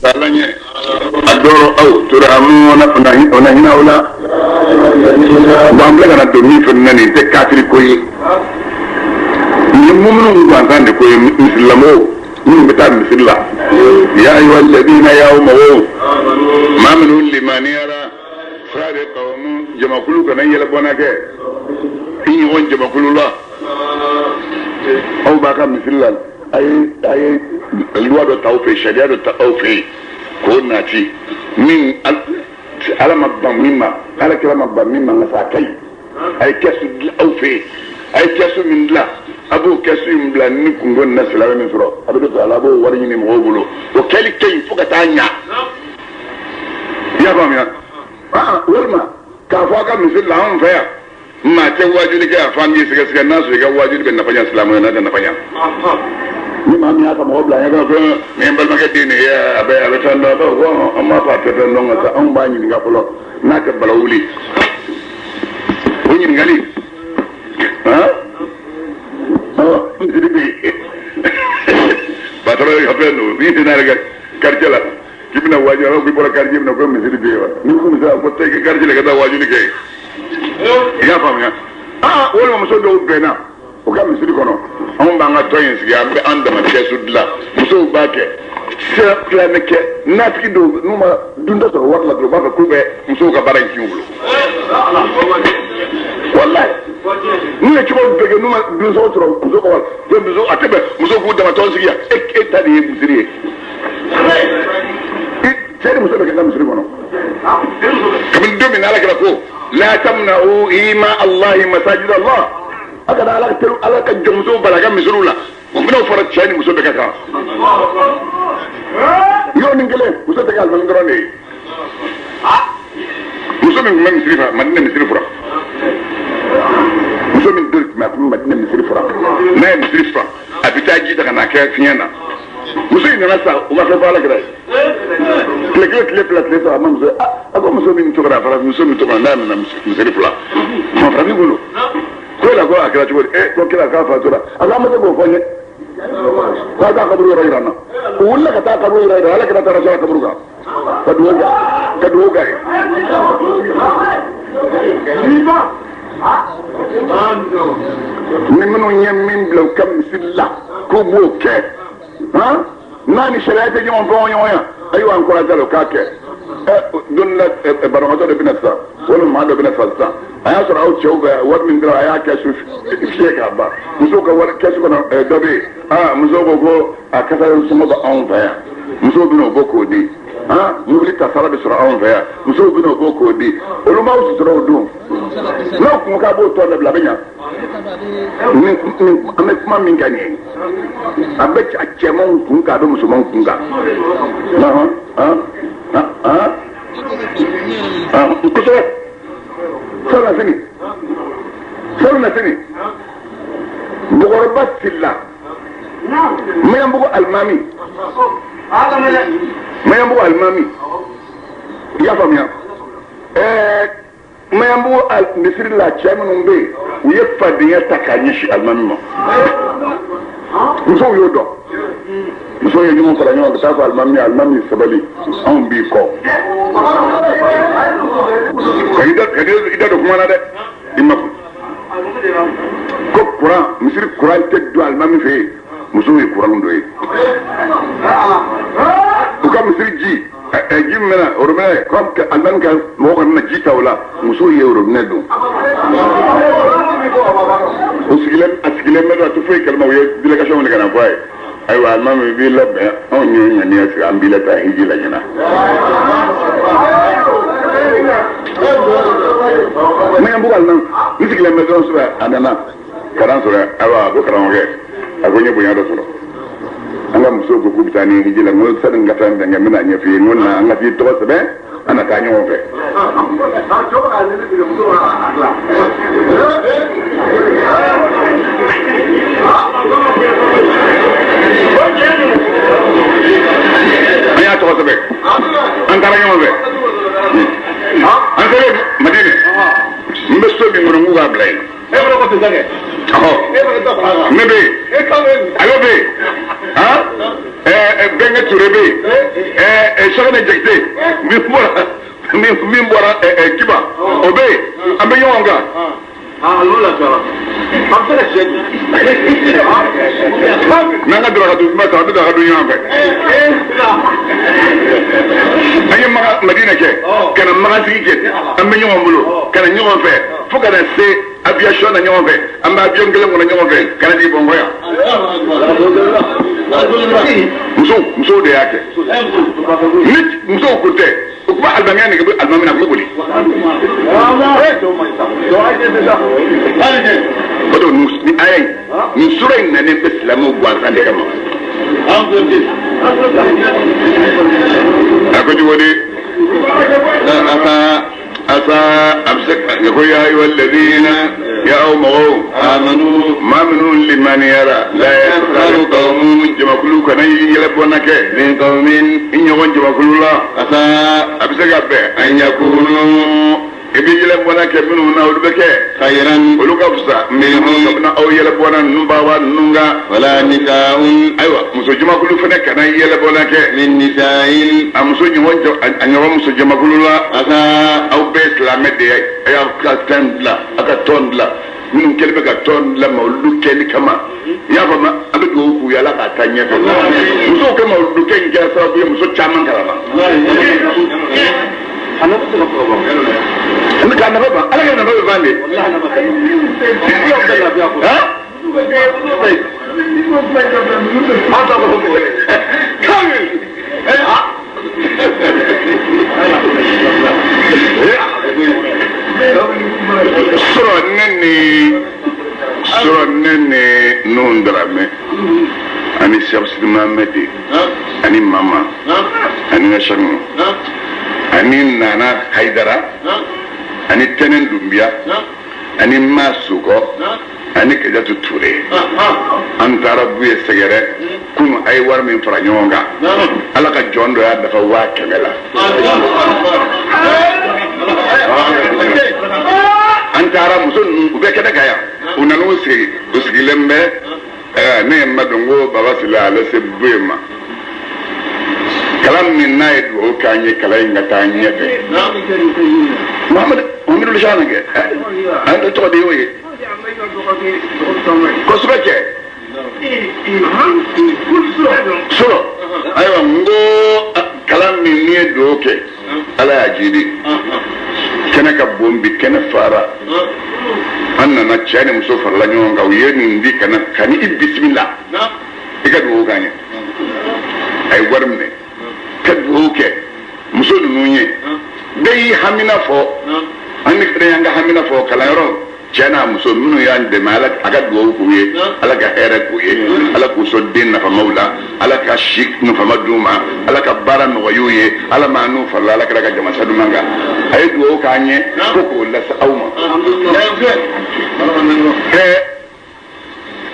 Ala ɲɛ a dɔrɔ aw turhamuna o na hinɛ aw la. Bon, an filɛ ka na don min fɛnɛ na, nin tɛ kafiri ko ye, nin ye muminuw gansan de ko ye, misilamɔgɔw minnu bɛ taa misiri la. Ya ayyuha alladhina, y'aw mɔgɔw, maa minnu limaniyara, sari qawmun, jamakulu kana yɛlɛbɔnna kɛ i ɲɔgɔn jamakulu la. Aw b'a ka misiri la, a ye loi dɔ ta aw fɛ yen, sariya dɔ ta aw fɛ yen k'o nati min Ala ma ban min ma, Ala kira ma ban min ma, nka sa a ka ɲi. A ye kɛsu dilan aw fɛ yen, a ye kɛsu min dilan, a b'o kɛsu in bila ni kunko nin na, silamɛ min sɔrɔ a bɛ don a la, a b'o wari ɲini mɔgɔw bolo. O kɛli ka ɲi fo ka taa ɲa. I y'a faamuya? Walima k'a fɔ a ka misiri la, anw fɛ yan, maa tɛ wajuli kɛ a fɔ an k'i sɛgɛsɛgɛ n'a sɔrɔ i ka wajuli bɛ nafa ɲɛ silamɛw ye, n'a tɛ nafa ɲɛ. Ni maa min y'a ka mɔgɔ bila ɲɛ ko nin ye n balimakɛ den de ye, a bɛ fɛn dɔn, a b'a fɔ ko an b'a fɔ a tɛ fɛn dɔn, nka sa anw b'a ɲininka fɔlɔ n'a tɛ bala wuli. O ɲininkali, han, misiri bɛ yen, patron ka fɛn don, n'i tɛ n'a yɛrɛ quartier la k'i bɛna waaju, a b'a fɔ k'i bɔra quartier min na ko misiri bɛ yen wa? N'i ko misiri, a fɔ taa i ka quartier la ka taa waajuli kɛ yen. I y'a faamuya? Walima muso dɔw bɛnna o ka misiri kɔnɔ, anw b'an ka tɔn in sigi, an bɛ an dama kɛsu dilan, musow b'a kɛ silamɛ kɛ natigi dɔw n'u ma dun dɔ sɔrɔ wari la dɔrɔn, u b'a fɔ k'u bɛ musow ka baara in tiɲɛ u bolo. Walayi, n'u ye cogo bɛɛ kɛ, n'u ma dun sɔrɔ muso ka wari, muso a tɛ bɛn muso k'u dama tɔn sigi yan. E ta de ye misiri ye, cɛ ni muso bɛ kɛ ka misiri kɔnɔ kabini don min na Ala kɛra ko la tamna'u ima Allahi masajid Allah, a kana Ala ka Ala ka jɔnmusow bala ka misiriw la. O fana fɔra cɛ ni muso bɛɛ ka kan yɔrɔnin kelen. Muso tɛ kɛ alimami dɔrɔn de ye. Muso min tun bɛ misiri fara, Madina misiri fura, muso min dɔ tun bɛ, a tun bɛ Madina misiri fura, n'a ye misiri fura, a bɛ taa ji ta ka na kɛ fiɲɛ na. Muso in nana sa, u ma fɛn fɔ Ala kira ye. Tile kelen, tile fila, tile saba, a ma muso, a ko muso min tɔgɔ a fara muso min tɔgɔ n'a nana misiri fila ma farafin bolo ko la, ko a kɛra cogo di? Ko kira k'a fatura. A ko an ma se k'o fɔ n ye k'a taa kaburu yɔrɔ yira n na. U wulila ka taa kaburu yɔrɔ yira, Ala kira taara sɔrɔ kaburu kan ka dugawu kɛ, ka dugawu kɛ ye. Ni minnu ye min bila u ka misiri la k'u b'o kɛ, han, n'a ni sariya tɛ ɲɔgɔn fɔ ɲɔgɔn ya, ayiwa, an kɔrɔ la o k'a kɛ. Don la banabagatɔ dɔ bɛna sisan, walima maa dɔ bɛna sisan sisan, a y'a sɔrɔ aw cɛw bɛ wari min dɔrɔn, a y'a kɛsu fiyɛ k'a ban musow ka wari kɛsu kɔnɔ. Dɔ bɛ yen, musow ko ko a kasa sɔngɔ bɛ anw fɛ yan, musow bɛna o bɔ k'o di. Mobili ta sara bɛ sɔrɔ anw fɛ yan, musow bɛna o bɔ k'o di. Olu m'aw sutura o don. N'aw kun k'a b'o tɔn dabila, a bɛ ɲa. Ni an bɛ kuma min kan nin ye, a bɛ a cɛmanw kun kan, a bɛ musomanw kun kan. Han han, kosɛbɛ. Sɔrɔ na sini, sɔrɔ na sini, Bɔgɔrɔba Sila, Maɲanbugu alimami, Maɲanbugu alimami, i y'a faamuya? Maɲanbugu misiri la, cɛ minnu bɛ yen, u ye fadenya ta k'a ɲɛsin alimami ma. Musow y'o dɔn, musow ye ɲɔgɔn fara ɲɔgɔn ka taa fɔ alimami ye: alimami, sabali, anw b'i kɔ. Ka i da don kuma na dɛ, i ma kun ko kuran, misiri kuran tɛ don alimami fɛ yen. Musow ye kuran don yen. U ka misiri ji, ji min bɛna robinet, comme alimami ka mɔgɔ kana na ji ta o la, musow ye robinet don. O sigilen, a sigilen bɛ don, a tɛ foyi kalama. U ye délégation wuli ka na fɔ a ye: ayiwa alimami, b'i labɛn, anw ye ŋaniya sigi, an b'i la taa hiji la ɲina. Maɲanbugu alimami, n sigilen bɛ dɔrɔn sufɛ, a nana kalan sɔrɔ. Ayiwa, a ko karamɔgɔkɛ, a ko n ye bonya dɔ sɔrɔ, an ka musow ko k'u bɛ taa ni hiji la. N ko sani n ka taa n kɛ, n bɛna ɲɛf'i ye. N ko na, an ka t'i tɔgɔ sɛbɛn, an na taa ɲɔgɔn fɛ. An y'a tɔgɔ sɛbɛn, an taara ɲɔgɔn fɛ. An selen Madinɛ, n bɛ so min kɔnɔ, n k'u k'a bila yen. Ɔhɔ, ne bɛ yen, ale bɛ yen, han, Bɛnkɛ Ture bɛ yen, Sɛgɛnɛ Jakite min bɔra Kiba o bɛ yen an bɛ ɲɔgɔn kan. N'an ka daraka dun kuma ta an bɛ daraka dun ɲɔgɔn fɛ. An ye Madina kɛ ka na Magasigi kɛ an bɛ ɲɔgɔn bolo ka na ɲɔgɔn fɛ fo ka na se aviation na ɲɔgɔn fɛ an bɛ avion kelen kɔnɔ ɲɔgɔn fɛ ka na di Bamakɔ yan. Musow de y'a kɛ. Ni musow kun tɛ o kuma alimamiya nege bɛ alimami na a bɛ boli. O don ni aya in nin sura in nanen bɛ silamɛw gansan de kama. A ko cogo di? Asa a bɛ se ko ya ayyuhalladhina ya aw mɔgɔw amanu maa minnu limaniyara la yaskharu qawmun jamakulu kana yɛlɛbɔnna kɛ min qawmin i ɲɔgɔn jamakulu la asa a bɛ se ka bɛn an yakunu i bɛ yɛlɛbɔnna kɛ minnu na olu bɛ kɛ khayran olu ka fisa minhum kabini aw yɛlɛbɔnna ninnu baba ninnu kan wala nisa'un ayiwa muso jamakulu fana kana yɛlɛbɔnna kɛ min nisa'in a muso ɲɔgɔn a ɲɔgɔn muso jamakulu la asa aw bɛɛ silamɛ de ye a y'aw ka tɔn dilan a ka tɔn dilan minnu kɛlen bɛ ka tɔn dilan mawuludu kɛli kama i y'a faamu an bɛ dugawu k'u ye ala k'a taa ɲɛfɛ musow ka mawuludu kɛ in kɛra sababu ye muso caman kalanna. K'a nafa ban ala ka nafa bɛ ban de. Sɔrɔ ne ni Nuhun Daramɛ ani Sɛki Sidi Mahamadi ani Mama ani n ka sɛki ani Nana Hayidara ani Tɛnɛn Dunbiya ani Ma Sokɔ ani Kajatu Ture an taara Buye sɛgɛrɛ kunun a ye wari min fara ɲɔgɔn kan ala ka jɔn dɔ y'a dafa 100,000 la. An taara muso ninnu u bɛ kɛnɛ kan yan u nana u sigi u sigilen bɛ ne ye n ma dɔn ko Baba Sila ale se Buye ma kalan min n'a ye dugawu k'an ye kalan in ka taa ɲɛfɛ Muhamadu Sani kɛ an tɔgɔ de y'o ye kosɛbɛ kɛ sɔrɔ ayiwa n ko kalan min n'i ye dugawu kɛ ala y'a jidi kɛnɛ ka bon bi kɛnɛ fara an nana cɛ ni muso farala ɲɔgɔn kan u ye nin di ka na ka ni i bisimila i ka dugawu k'an ye a ye wari minɛ ka dugawu kɛ muso ninnu ye bɛɛ y'i hamina fɔ an ni fana y'an ka hamina fɔ kalanyɔrɔ cɛ n'a muso minnu y'an dɛmɛ ala a ka dugawu k'u ye ala ka hɛrɛ k'u ye ala k'u sɔn den nafamaw la ala ka si nafama d'u ma ala ka baara nɔgɔya ye ala m'a n'u farala ala kɛra ka jama saduman kan a ye dugawu k'an ye ko k'o lase aw ma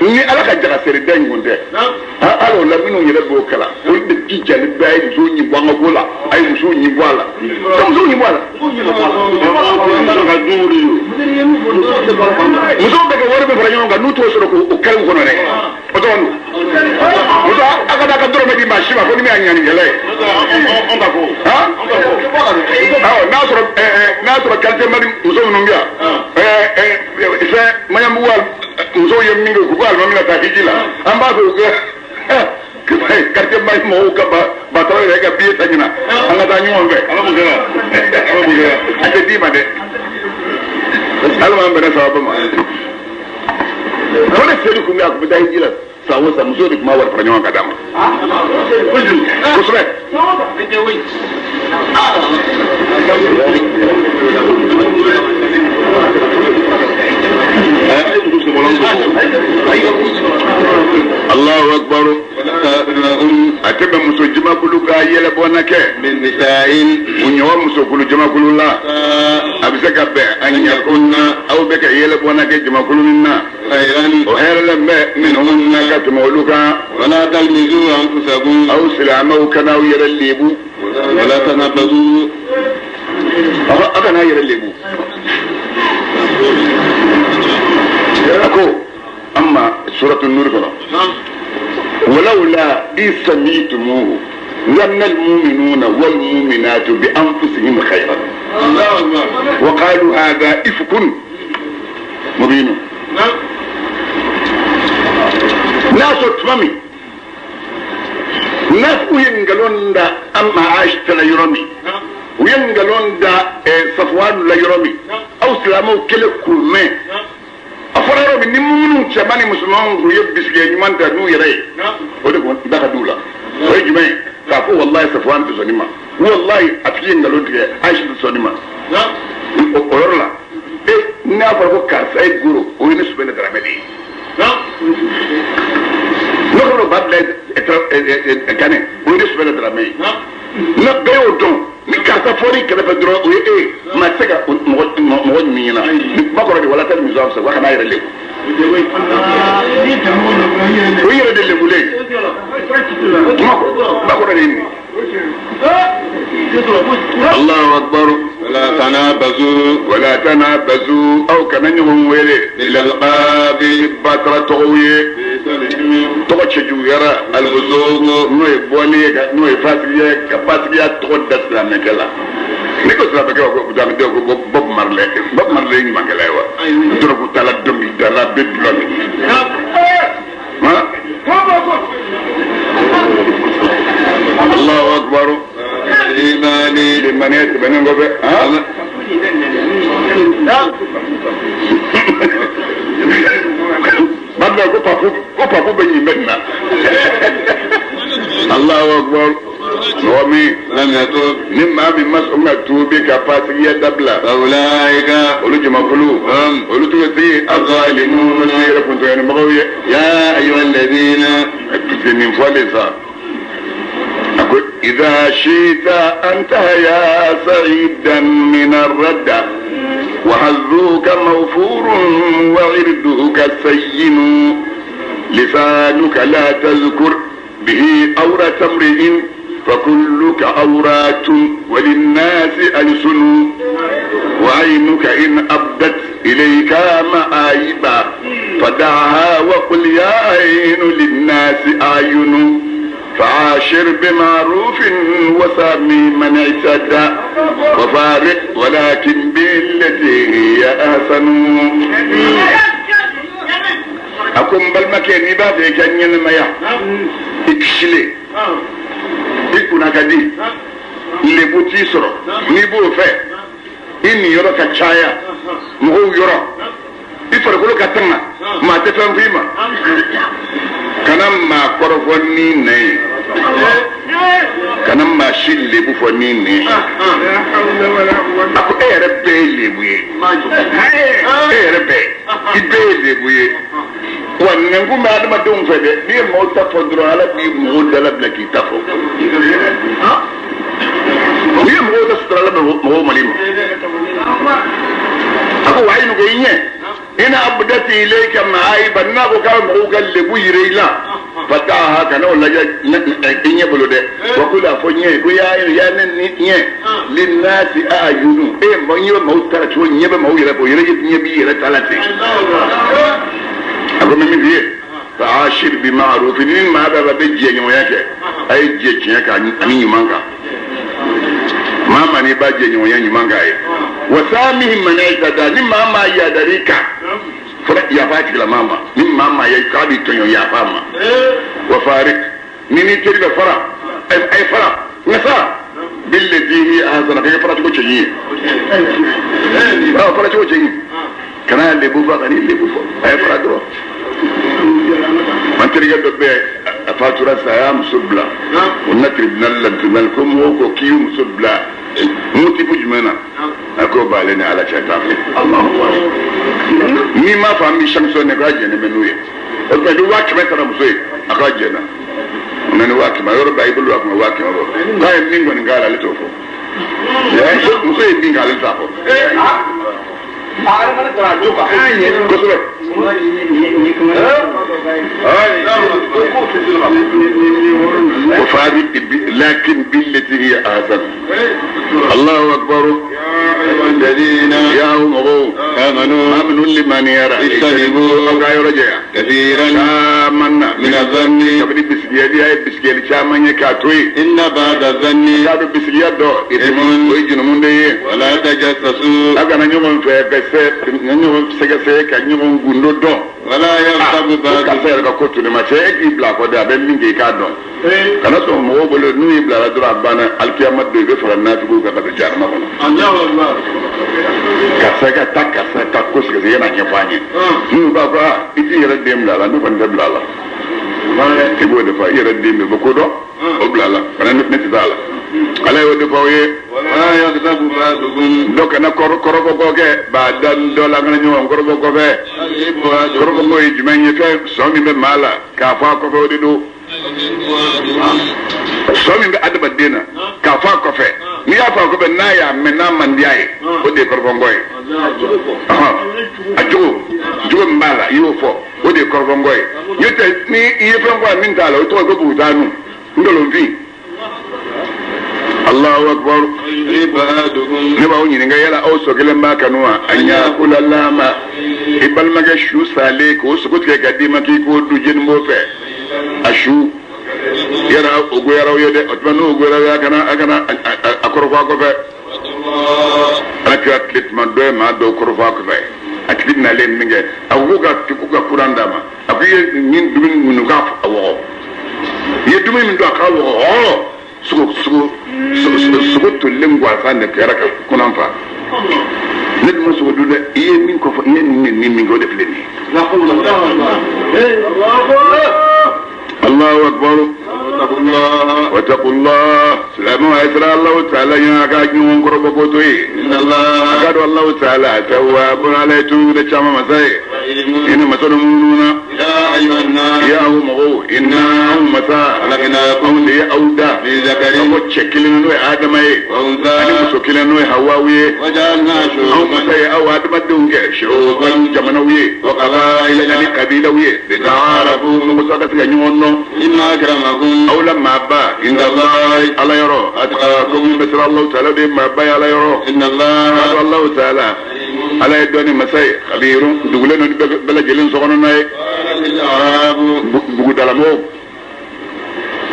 ni ala ka jagaseri da in kun tɛ hali o la minnu yɛrɛ b'o kalan olu de jijalen bɛ a ye musow ɲi bɔ an ka ko la a ye musow ɲi bɔ a la ka musow ɲi bɔ a la musow bɛ ka wari min fara ɲɔgɔn kan n'u t'o sɔrɔ k'o kari u kɔnɔ dɛ o tɔgɔ dun muso a ka taa ka dɔrɔmɛ di maa si ma ko ni min y'a ɲanikɛla ye n'a sɔrɔ quartier mali muso minnu bɛ yan fɛn Maɲanbugu musow ye min kɛ k'u ko alimami na taa hiji la an b'a fɛ u ka quartier mali mɔgɔw ka batara yɛrɛ ka biye ta ɲina an ka taa ɲɔgɔn fɛ a tɛ d'i ma dɛ hali m'an bɛnna sababu ma fo ne seli kun bɛ a kun bɛ taa hiji la san o san muso de tun b'a wari fara ɲɔgɔn kan d'a ma kosɛbɛ. Allahu akbar a tɛ bɛn muso jamakulu ka yɛlɛbɔnna kɛ min nisa'in u ɲɔgɔn musokulu jamakulu la a bɛ se ka bɛn an yakunna aw bɛ ka yɛlɛbɔnna kɛ jamakulu min na o hɛrɛlen bɛ minhunna ka tɛmɛ olu kan wala talmizu anfusakum aw silamɛw kana aw yɛrɛ lebu wala tanabazu aw kana aw yɛrɛ lebu a ko amma suratu nur kɔnɔ walawla in sami'tumuhu ظن المؤمنون والمؤمنات بأنفسهم خيرا وقالوا هذا إفك مبين. ناس تمامي ناس وينقلون دا أما عائشة لا يرمي وينقلون دا صفوان لا يرمي أو سلامو كل كلمة أفرارو من نمونو شباني مسلمان ويبس ينمان تنو يري ودكون دخلوا ويجمع كافو والله صفوان تسونيما والله أتكين قالوا تك عائشة تسونيما أورلا إيه نافر بكار سعيد جورو وينسبة لدرامدي نقولوا بعد كان وينسبة لدرامي نبيه دون نكاسا فوري كده فدرو وإيه ما تسكا مغني مينا ما قرأني ولا تلميذ أمس وخنا يرلي ويرد اللي بولي ما قرأني الله أكبر. ولا تنابزوا ولا تنابزوا أو كمان يهم ويلي بالألقاب باترا تغوي تغشجو يرى الغزوغ نوي بولي نوي فاسقيا كفاسقيا تغدى سلامك لا نيكو سلامك بوب مارلي بوب مارلي ما كلايوا تركو تالا دمي دالا بيدلوني ها الله أكبر. إيماني لمن يتبنى قبل ها بدنا كوبا بني منا الله أكبر. ومي لم يتوب نما من مسؤول توبي كفاسية دبلة أولئك أولو جمعكلو أولو توتي الظالمون يركون مغوية يا أيها الذين من فلسا أقول إذا شئت أنت يا سعيدا من الردى وحظك موفور وعردك سين لسانك لا تذكر به أورة امرئ فكلك أورات وللناس ألسن وعينك إن أبدت إليك مآيبا فدعها وقل يا عين للناس أعين فعاشر بمعروف وسامي من اعتدى وفارق ولكن بالتي هي أحسن. أكون بالمكان بابي كان ينميا إكشلي إكونا كدي اللي بوتيسرو نيبو في إني يرى كتشايا مهو يرى إفرقلو كتنا ما تفهم فيما kana maa kɔrɔfɔ ni nɛ ye kana maa si lebu fɔ ni nɛ ye a ko e yɛrɛ bɛɛ ye lebu ye e yɛrɛ bɛɛ i bɛɛ ye lebu ye wa nɛnkun bɛ adamadenw fɛ dɛ n'i ye maaw ta fɔ dɔrɔn ala b'i mɔgɔw dala bila k'i ta fɔ n'i ye mɔgɔw ta sutura ala bɛ mɔgɔw mali ma a ko wa ayi ko i ɲɛ ina abdati ilayka ma'aiba na ko ka mɔgɔw ka lebu yira i la fataha kana o lajɛ i ɲɛ bolo dɛ wa kula fɔ ɲɛ ko ya ya ne ni ɲɛ linnasi a'yunu e mɔ ɲɛ bɛ maaw ta la cogo ɲɛ bɛ maaw yɛrɛ bɔ yɛrɛ ɲɛ b'i yɛrɛ ta la ten a ko min f'i ye fa'ashir bi ma'ruf ni maa bɛɛ bɛ jɛɲɔgɔnya kɛ a ye jɛ tiɲɛ kan ani ɲuman kan maa maa n'i b'a jɛɲɔgɔnya ɲuman kan ye wa saamihi man i'tada ni maa maa yadar'i kan fɔlɔ yafa tigilama ma ni maa maa ye k'a b'i tɔɲɔ yafa ma wa farik ni ni teri bɛ fara a ye fara nka sa billati hiya ahsan k'e fara cogo cɛɲi ye awɔ fara cogo cɛɲi kana lebu fɔ ka ni lebu fɔ a ye fara dɔrɔn man terikɛ dɔ bɛ a fatura sa a y'a muso bila o na tribunal la tribunal ko mɔgɔw ko k'i y'u muso bila motifu jumɛn na a ko b'ale ni ala cɛ t'a fɛ n'i m'a fɔ an b'i sanctionné k'a jɛnnen bɛ n'u ye o tuma ni 500 taara muso ye a k'a jɛnna o na ni 500 yɔrɔ bɛɛ i bolo a kun bɛ 500 bɔ k'a ye min kɔni k'a la ale t'o fɔ muso ye min k'ale t'a fɔ kosɛbɛ. وفارق لكن بالتي هي أحسن. الله أكبر. الذين يا آمنوا آمنوا لمن يرى اجتنبوا كثيرا آمنا من الظن bisigiyali a ye bisigiyali caman ye k'a to yen inna ba'da zanni k'a dɔn bisigiya dɔ o ye junumu de ye wala tajassasu a kana ɲɔgɔn fɛ bɛsɛ ɲɔgɔn sɛgɛsɛgɛ ka ɲɔgɔn gundo dɔn wala yaghtab ba'du karisa yɛrɛ ka ko tuni ma cɛ e k'i bila a kɔ dɛ a bɛ min kɛ i k'a dɔn kana sɔn mɔgɔw bolo n'u y'i bila la dɔrɔn a banna alikiyama don i bɛ fara nafigiw kan ka don jahanama kɔnɔ karisa ka taa karisa ka ko sɛgɛsɛgɛ i kana ɲɛfɔ an ye n'u b'a fɔ i t'i yɛrɛ den bila a la ne kɔni tɛ bila a la i b'o de fɔ i yɛrɛ den bɛ bɔ ko dɔn o bila a la kana ne tɛ taa a la ala y'o de fɔ aw ye dɔ kana kɔrɔbɔ kɛ b'a da dɔ la kana ɲɔgɔn kɔrɔbɔ kɔfɛ kɔrɔbɔ ye jumɛn ye fɛn sɔn min bɛ maa la k'a fɔ a kɔfɛ o de don sɔn min bɛ adamaden na k'a fɔ a kɔfɛ n'i y'a fɔ a kɔfɛ n'a y'a mɛn n'a man di a ye o de ye kɔrɔbɔnkɔ ye a jogo min b'a la i y'o fɔ o de ye kɔrɔbɔnkɔ ye n'o tɛ ni i ye fɛn fɔ a min t'a la o tɔgɔ ye ko bugutaanu nkalonfin. Allahu akbar ne b'aw ɲininka yala aw sɔ kelen b'a kanu wa a ɲakula lama i balimakɛ su salen k'o sogo tigɛ ka d'i ma k'i k'o dun jeni b'o fɛ a su yala o goyara aw ye dɛ o tuma n'o goyara aw ye a kana a kɔrɔfɔ a kɔfɛ ala kira tile tuma dɔ ye maa dɔw kɔrɔfɔ a kɔfɛ a tigi nalen min kɛ a ko k'u ka kuran d'a ma a ko i ye nin dumuni minnu k'a wɔgɔ i ye dumuni min dun a k'a wɔgɔ sogo tolilen gansan de kɛra ka kunan fa ne dun ma sogo dun dɛ i ye min kɔfɔ i ye nin min kɛ o de filɛ nin ye. Allahu akbar wattaqullah silamɛw a ye siran Alahu taala ɲɛ a ka ɲɔgɔn kɔrɔbɔ ko to yen a ka dɔn Alahu taala tawwabun ala ye tuubili caman masa ye i ni masa dɔ minnu na ya aw mɔgɔw inna anw masa anw de ye aw da aw ko cɛ kelen n'o ye Adama ye ani muso kelen n'o ye Hawawu ye anw masa ye aw adamadenw kɛ shu'uban jamanaw ye ani kabilaw ye lita'arafu mɔgɔ ka se ka ɲɔgɔn dɔn aw la maaba inda Allahi ala yɔrɔ atqakum min bɛ siran Alahu taala de maaba ye ala yɔrɔ Alahu taala ala ye dɔnni masa ye khabirun dugulen don bɛɛ lajɛlen sokɔnɔna ye bugudalamɔgɔw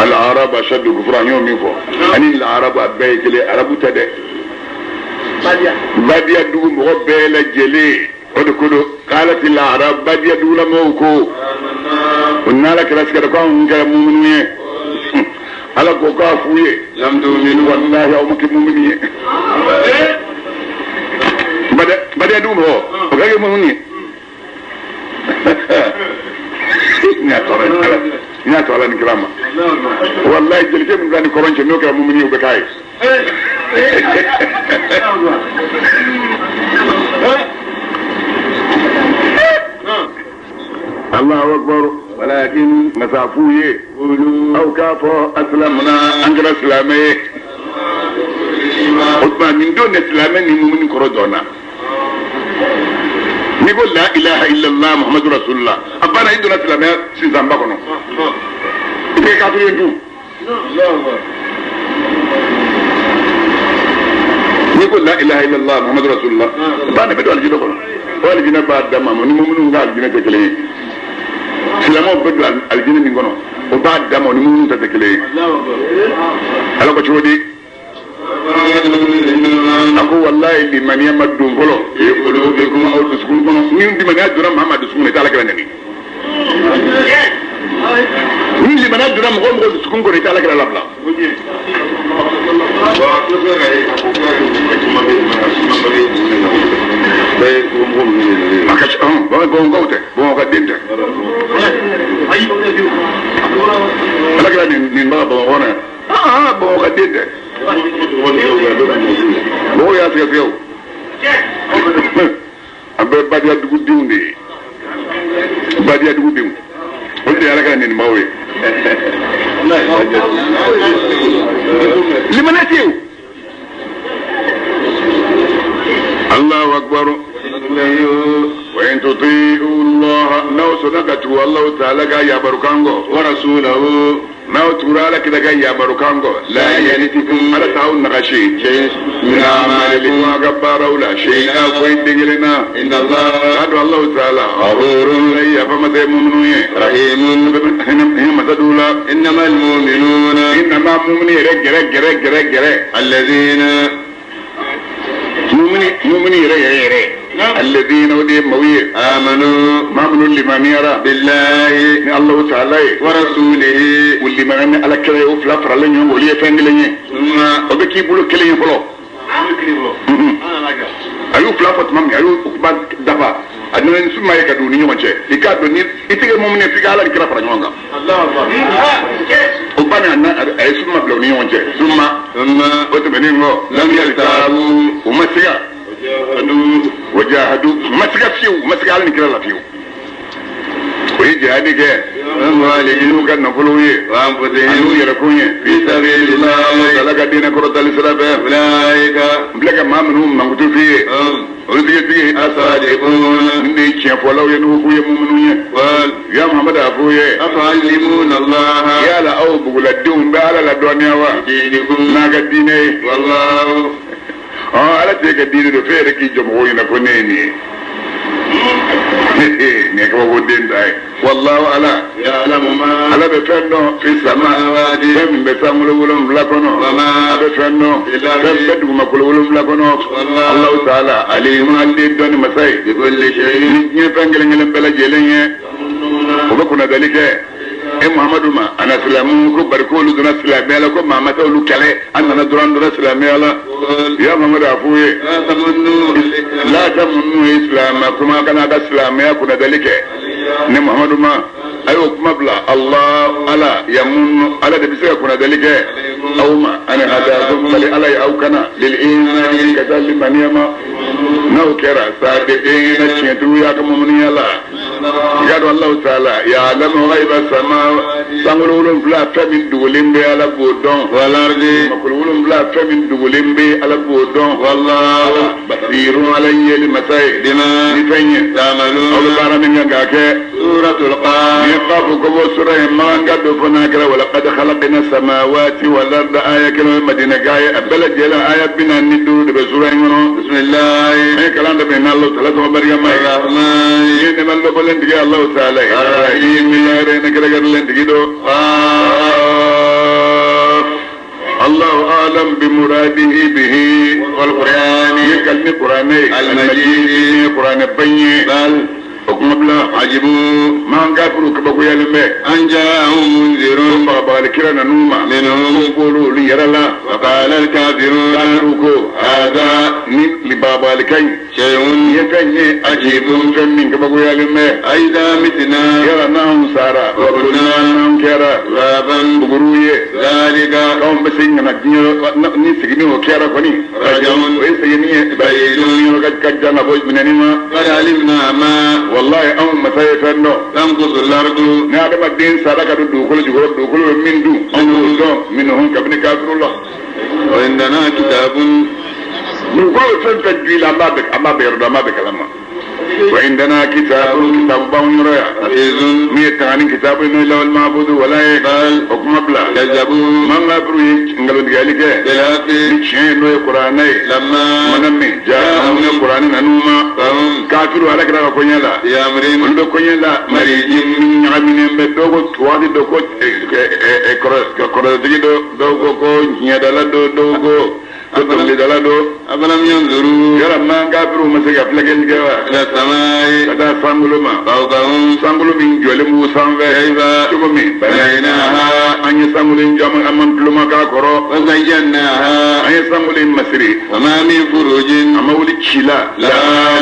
al-arabu ashaddu kufran an y'o min fɔ ani al-arabu a bɛɛ ye kelen arabu tɛ dɛ badiya dugu mɔgɔ bɛɛ lajɛlen o de ko don qalati al-arabu badiya dugulamɔgɔw ko o n'ala kɛra sigara ko anw kɛra muminu ye ala ko k'a f'u ye wallahi aw ma kɛ muminu ye badiya dugu mɔgɔ o ka kɛ muminu ye n y'a to ala ni kira ma wallahi jelikɛ min filɛ ni kɔrɔn cɛ n'o kɛra muminu ye o bɛ k'a ye Allahu akbar walakin masafu ye aw k'a fɔ asilamuna an kɛra silamɛ ye o tuma nin don de silamɛ ni mumuni kɔrɔ dɔnna n'i ko la ilaha illallah muhammadu rasulullah a banna i donna silamɛya sinsanba kɔnɔ i tɛ kafiri ye dun n'i ko la ilaha illallah muhammadu rasulullah a banna i bɛ don alijinɛ kɔnɔ o alijinɛ b'a dama ma ni mumunu ka alijinɛ tɛ kelen ye silamɛw bɛ don alijinɛ min kɔnɔ o b'a dama o ni mumunu ta tɛ kelen ye ala ko cogo di a ko walayi limaniya ma don fɔlɔ e qulubikum aw dusukun kɔnɔ ni limaniya donna maa ma dusukun kɔnɔ i tɛ ala kira nɛni ni limaniya donna mɔgɔ o mɔgɔ dusukun kɔnɔ i tɛ ala kira labila. A ka ca bamakɔkaw tɛ bamakɔ den tɛ ala kira nin baga bamakɔ na yan bamakɔ den tɛ mɔgɔw y'a sɛgɛsɛgɛ o an bɛɛ badiya dugudenw de ye badiya dugudenw olu de ye ala kira nɛnibagaw ye limaniya tɛ yen o Allahu akbar wa in tuti'u Allah n'aw sɔnna ka tugu Allahu ta'ala ka yabarukan kɔ wa rasulahu n'aw tugura ala kira ka yabarukan kɔ la yalitikum ala t'aw nagasi. lase min amalikum a ka baaraw la shay'a foyi den kelen na إن الله k'a dɔn Alahu taala غفور ala ye yafa masa ye muminu ye رحيم hinɛ hinɛ masa d'u la إنما المؤمنون innama mumini yɛrɛ gɛrɛ gɛrɛ gɛrɛ gɛrɛ الذين mumini mumini yɛrɛ yɛrɛ yɛrɛ alladhina o de ye maaw ye آمنوا maa minnu limaniyara بالله ni Alahu taala ye ورسوله u limaniya ni ala kira ye o fila faralen ɲɔgɔn kan olu ye fɛn kelen ye ثم o bɛ k'i bolo kelen ye fɔlɔ a y'u fila fɔ tuma min a y'u kuma dafa a nana ni suma ye ka don u ni ɲɔgɔn cɛ i k'a dɔn ni i tɛ kɛ mumini ye f'i ka ala ni kira fara ɲɔgɔn kan o bannen a na a ye suma bila u ni ɲɔgɔn cɛ suma ثم o tɛmɛnen kɔ لم يرتابوا u ma siga wajahadu u ma siga fiyewu u ma siga ala ni kira la fiyewu o ye jihadi kɛ أموالهم n'u ka nafolow ye ani وأنفسهم n'u yɛrɛkun ye في سبيل الله ala ka diinɛ kɔrɔtali sira fɛ أولئك n filɛ ka maa minnu mankutu f'i ye هم olu tigitigi الصادقون nin de ye tiɲɛfɔlaw ye n'u k'u ye muminu ye قل ya Muhamadu a f'u ye أتعلمون الله yala aw buguladenw bɛ ala la dɔnniya wa بدينكم n'a ka diinɛ ye والله ɔ ala t'e ka diinɛ don f'e yɛrɛ k'i jɔ mɔgɔw ɲɛna ko ne ye nin ye nin ye kabako den ta ye walahu ala يعلم ما ala bɛ fɛn dɔn fi sama السماوات fɛn min bɛ sankolo wolonwula kɔnɔ وما a bɛ fɛn dɔn fɛn bɛ dugumakolo wolonwula kɔnɔ Alahu taala alimu ale dɔnni masa ye بكل شيء ni diɲɛ fɛn kelen kelen bɛɛ lajɛlen ye o bɛ kunnadali kɛ e Muhamadu ma a na silamɛw ko bari k'olu donna silamɛya la ko maa ma taa olu kɛlɛ an nana dɔrɔn an donna silamɛya la قل ya Muhamadu a f'u ye لا تمنوا الإسلام la tamunnu islamakum kana ka silamɛya kunnadali kɛ ne Muhamadu ma a y'o kuma bila Allah ala yamunnu ala de bɛ se ka kunnadali kɛ aw ma ani hadakum bali ala ye aw kana lil imani ka taa limaniya ma n'aw kɛra sadiqina tiɲɛtigiw y'a ka muminiya la i k'a dɔn Alahu taala ya'lamu ghaiba sama sankolo wolonwula fɛn min dogolen bɛ ala b'o dɔn والأرض makolo wolonwula fɛn min dogolen bɛ ala b'o dɔn والله basirun ala yeli masa ye بما ni fɛn ye aw bɛ تعملون baara min kan k'a kɛ سورة ni القاف kaafu ko bɔ sura in man ka don fo n'a kɛra walaqad khalaqna samawati wal arda aya kelen madina ka ye a bɛɛ lajɛlen aya 45 de bɛ sura in kɔnɔ بسم الله an ye kalan daminɛ n'Alahu taala tɔgɔ barikama ye الرحمن ni ye nɛɛma lɔbɔlen tigi Alahu taala ye الرحيم yɛrɛ ne kɛrɛkɛrɛlen tigi don Allahu a'lam bi muradihi bihi والقرآن ni ye kalimi kuranɛ ye المجيد ni ye kuranɛ ba ye بل o kuma bila عجبوا man kafiru kabakoyalen bɛ أن جاءهم منذر ko bagabagali kira nan'u ma منهم ko k'olu olu yɛrɛ la وقال الكافرون kafiru ko هذا ni bagabagali ka ɲi شيء nin ye fɛn ye عجيب fɛn min kabakoyalen bɛ أئذا متنا yala n'anw sara wa kunna n'anw kɛra ترابا buguru ye ذلك k'anw bɛ segin ka na diɲɛ ni seginni o kɛra kɔni رجع o ye seginni ye بعيد yɔrɔ ka jan ka bɔ minɛni ma قد علمنا ما wallahi anw masa ye fɛn dɔn تنقص الأرض ni adamaden sara ka don dugukolo jukɔrɔ dugukolo bɛ min dun anw b'o dɔn minnu kabini kafiru la وعندنا كتاب dugukolo bɛ fɛn fɛn dun i la an b'a bɛɛ an b'a bɛɛ yɔrɔ dɔn an b'a bɛɛ kalama wa indana kitabun kitabu b'anw yɔrɔ yan حفيظ min ye tangani kitabu ye n'o ye lawal mahfudu wala ye بل o kuma bila كذبوا man kafiru ye nkalontigɛli kɛ بالحق ni tiɲɛ ye n'o ye kuranɛ ye لما mana min ja anw ye kuranɛ nan'u ma فهم kafiru ala kira ka koɲɛ la في أمر olu bɛ koɲɛ la مريج ɲagaminen bɛ dɔw ko waati dɔ ko kɔrɔtigi dɔ dɔw ko ko ɲɛdala dɔ dɔw ko ko dɔnkilidala dɔ أفلم ينظروا yala man kafiru ma se ka filɛkɛli kɛ wa إلى السماء ka taa sankolo ma فوقهم sankolo min jɔlen b'u sanfɛ كيف cogo min بنيناها an ye sankolo in jɔ an ma tuloma k'a kɔrɔ وزيناها an ye sankolo in masiri وما من فروج a ma wuli ci la La.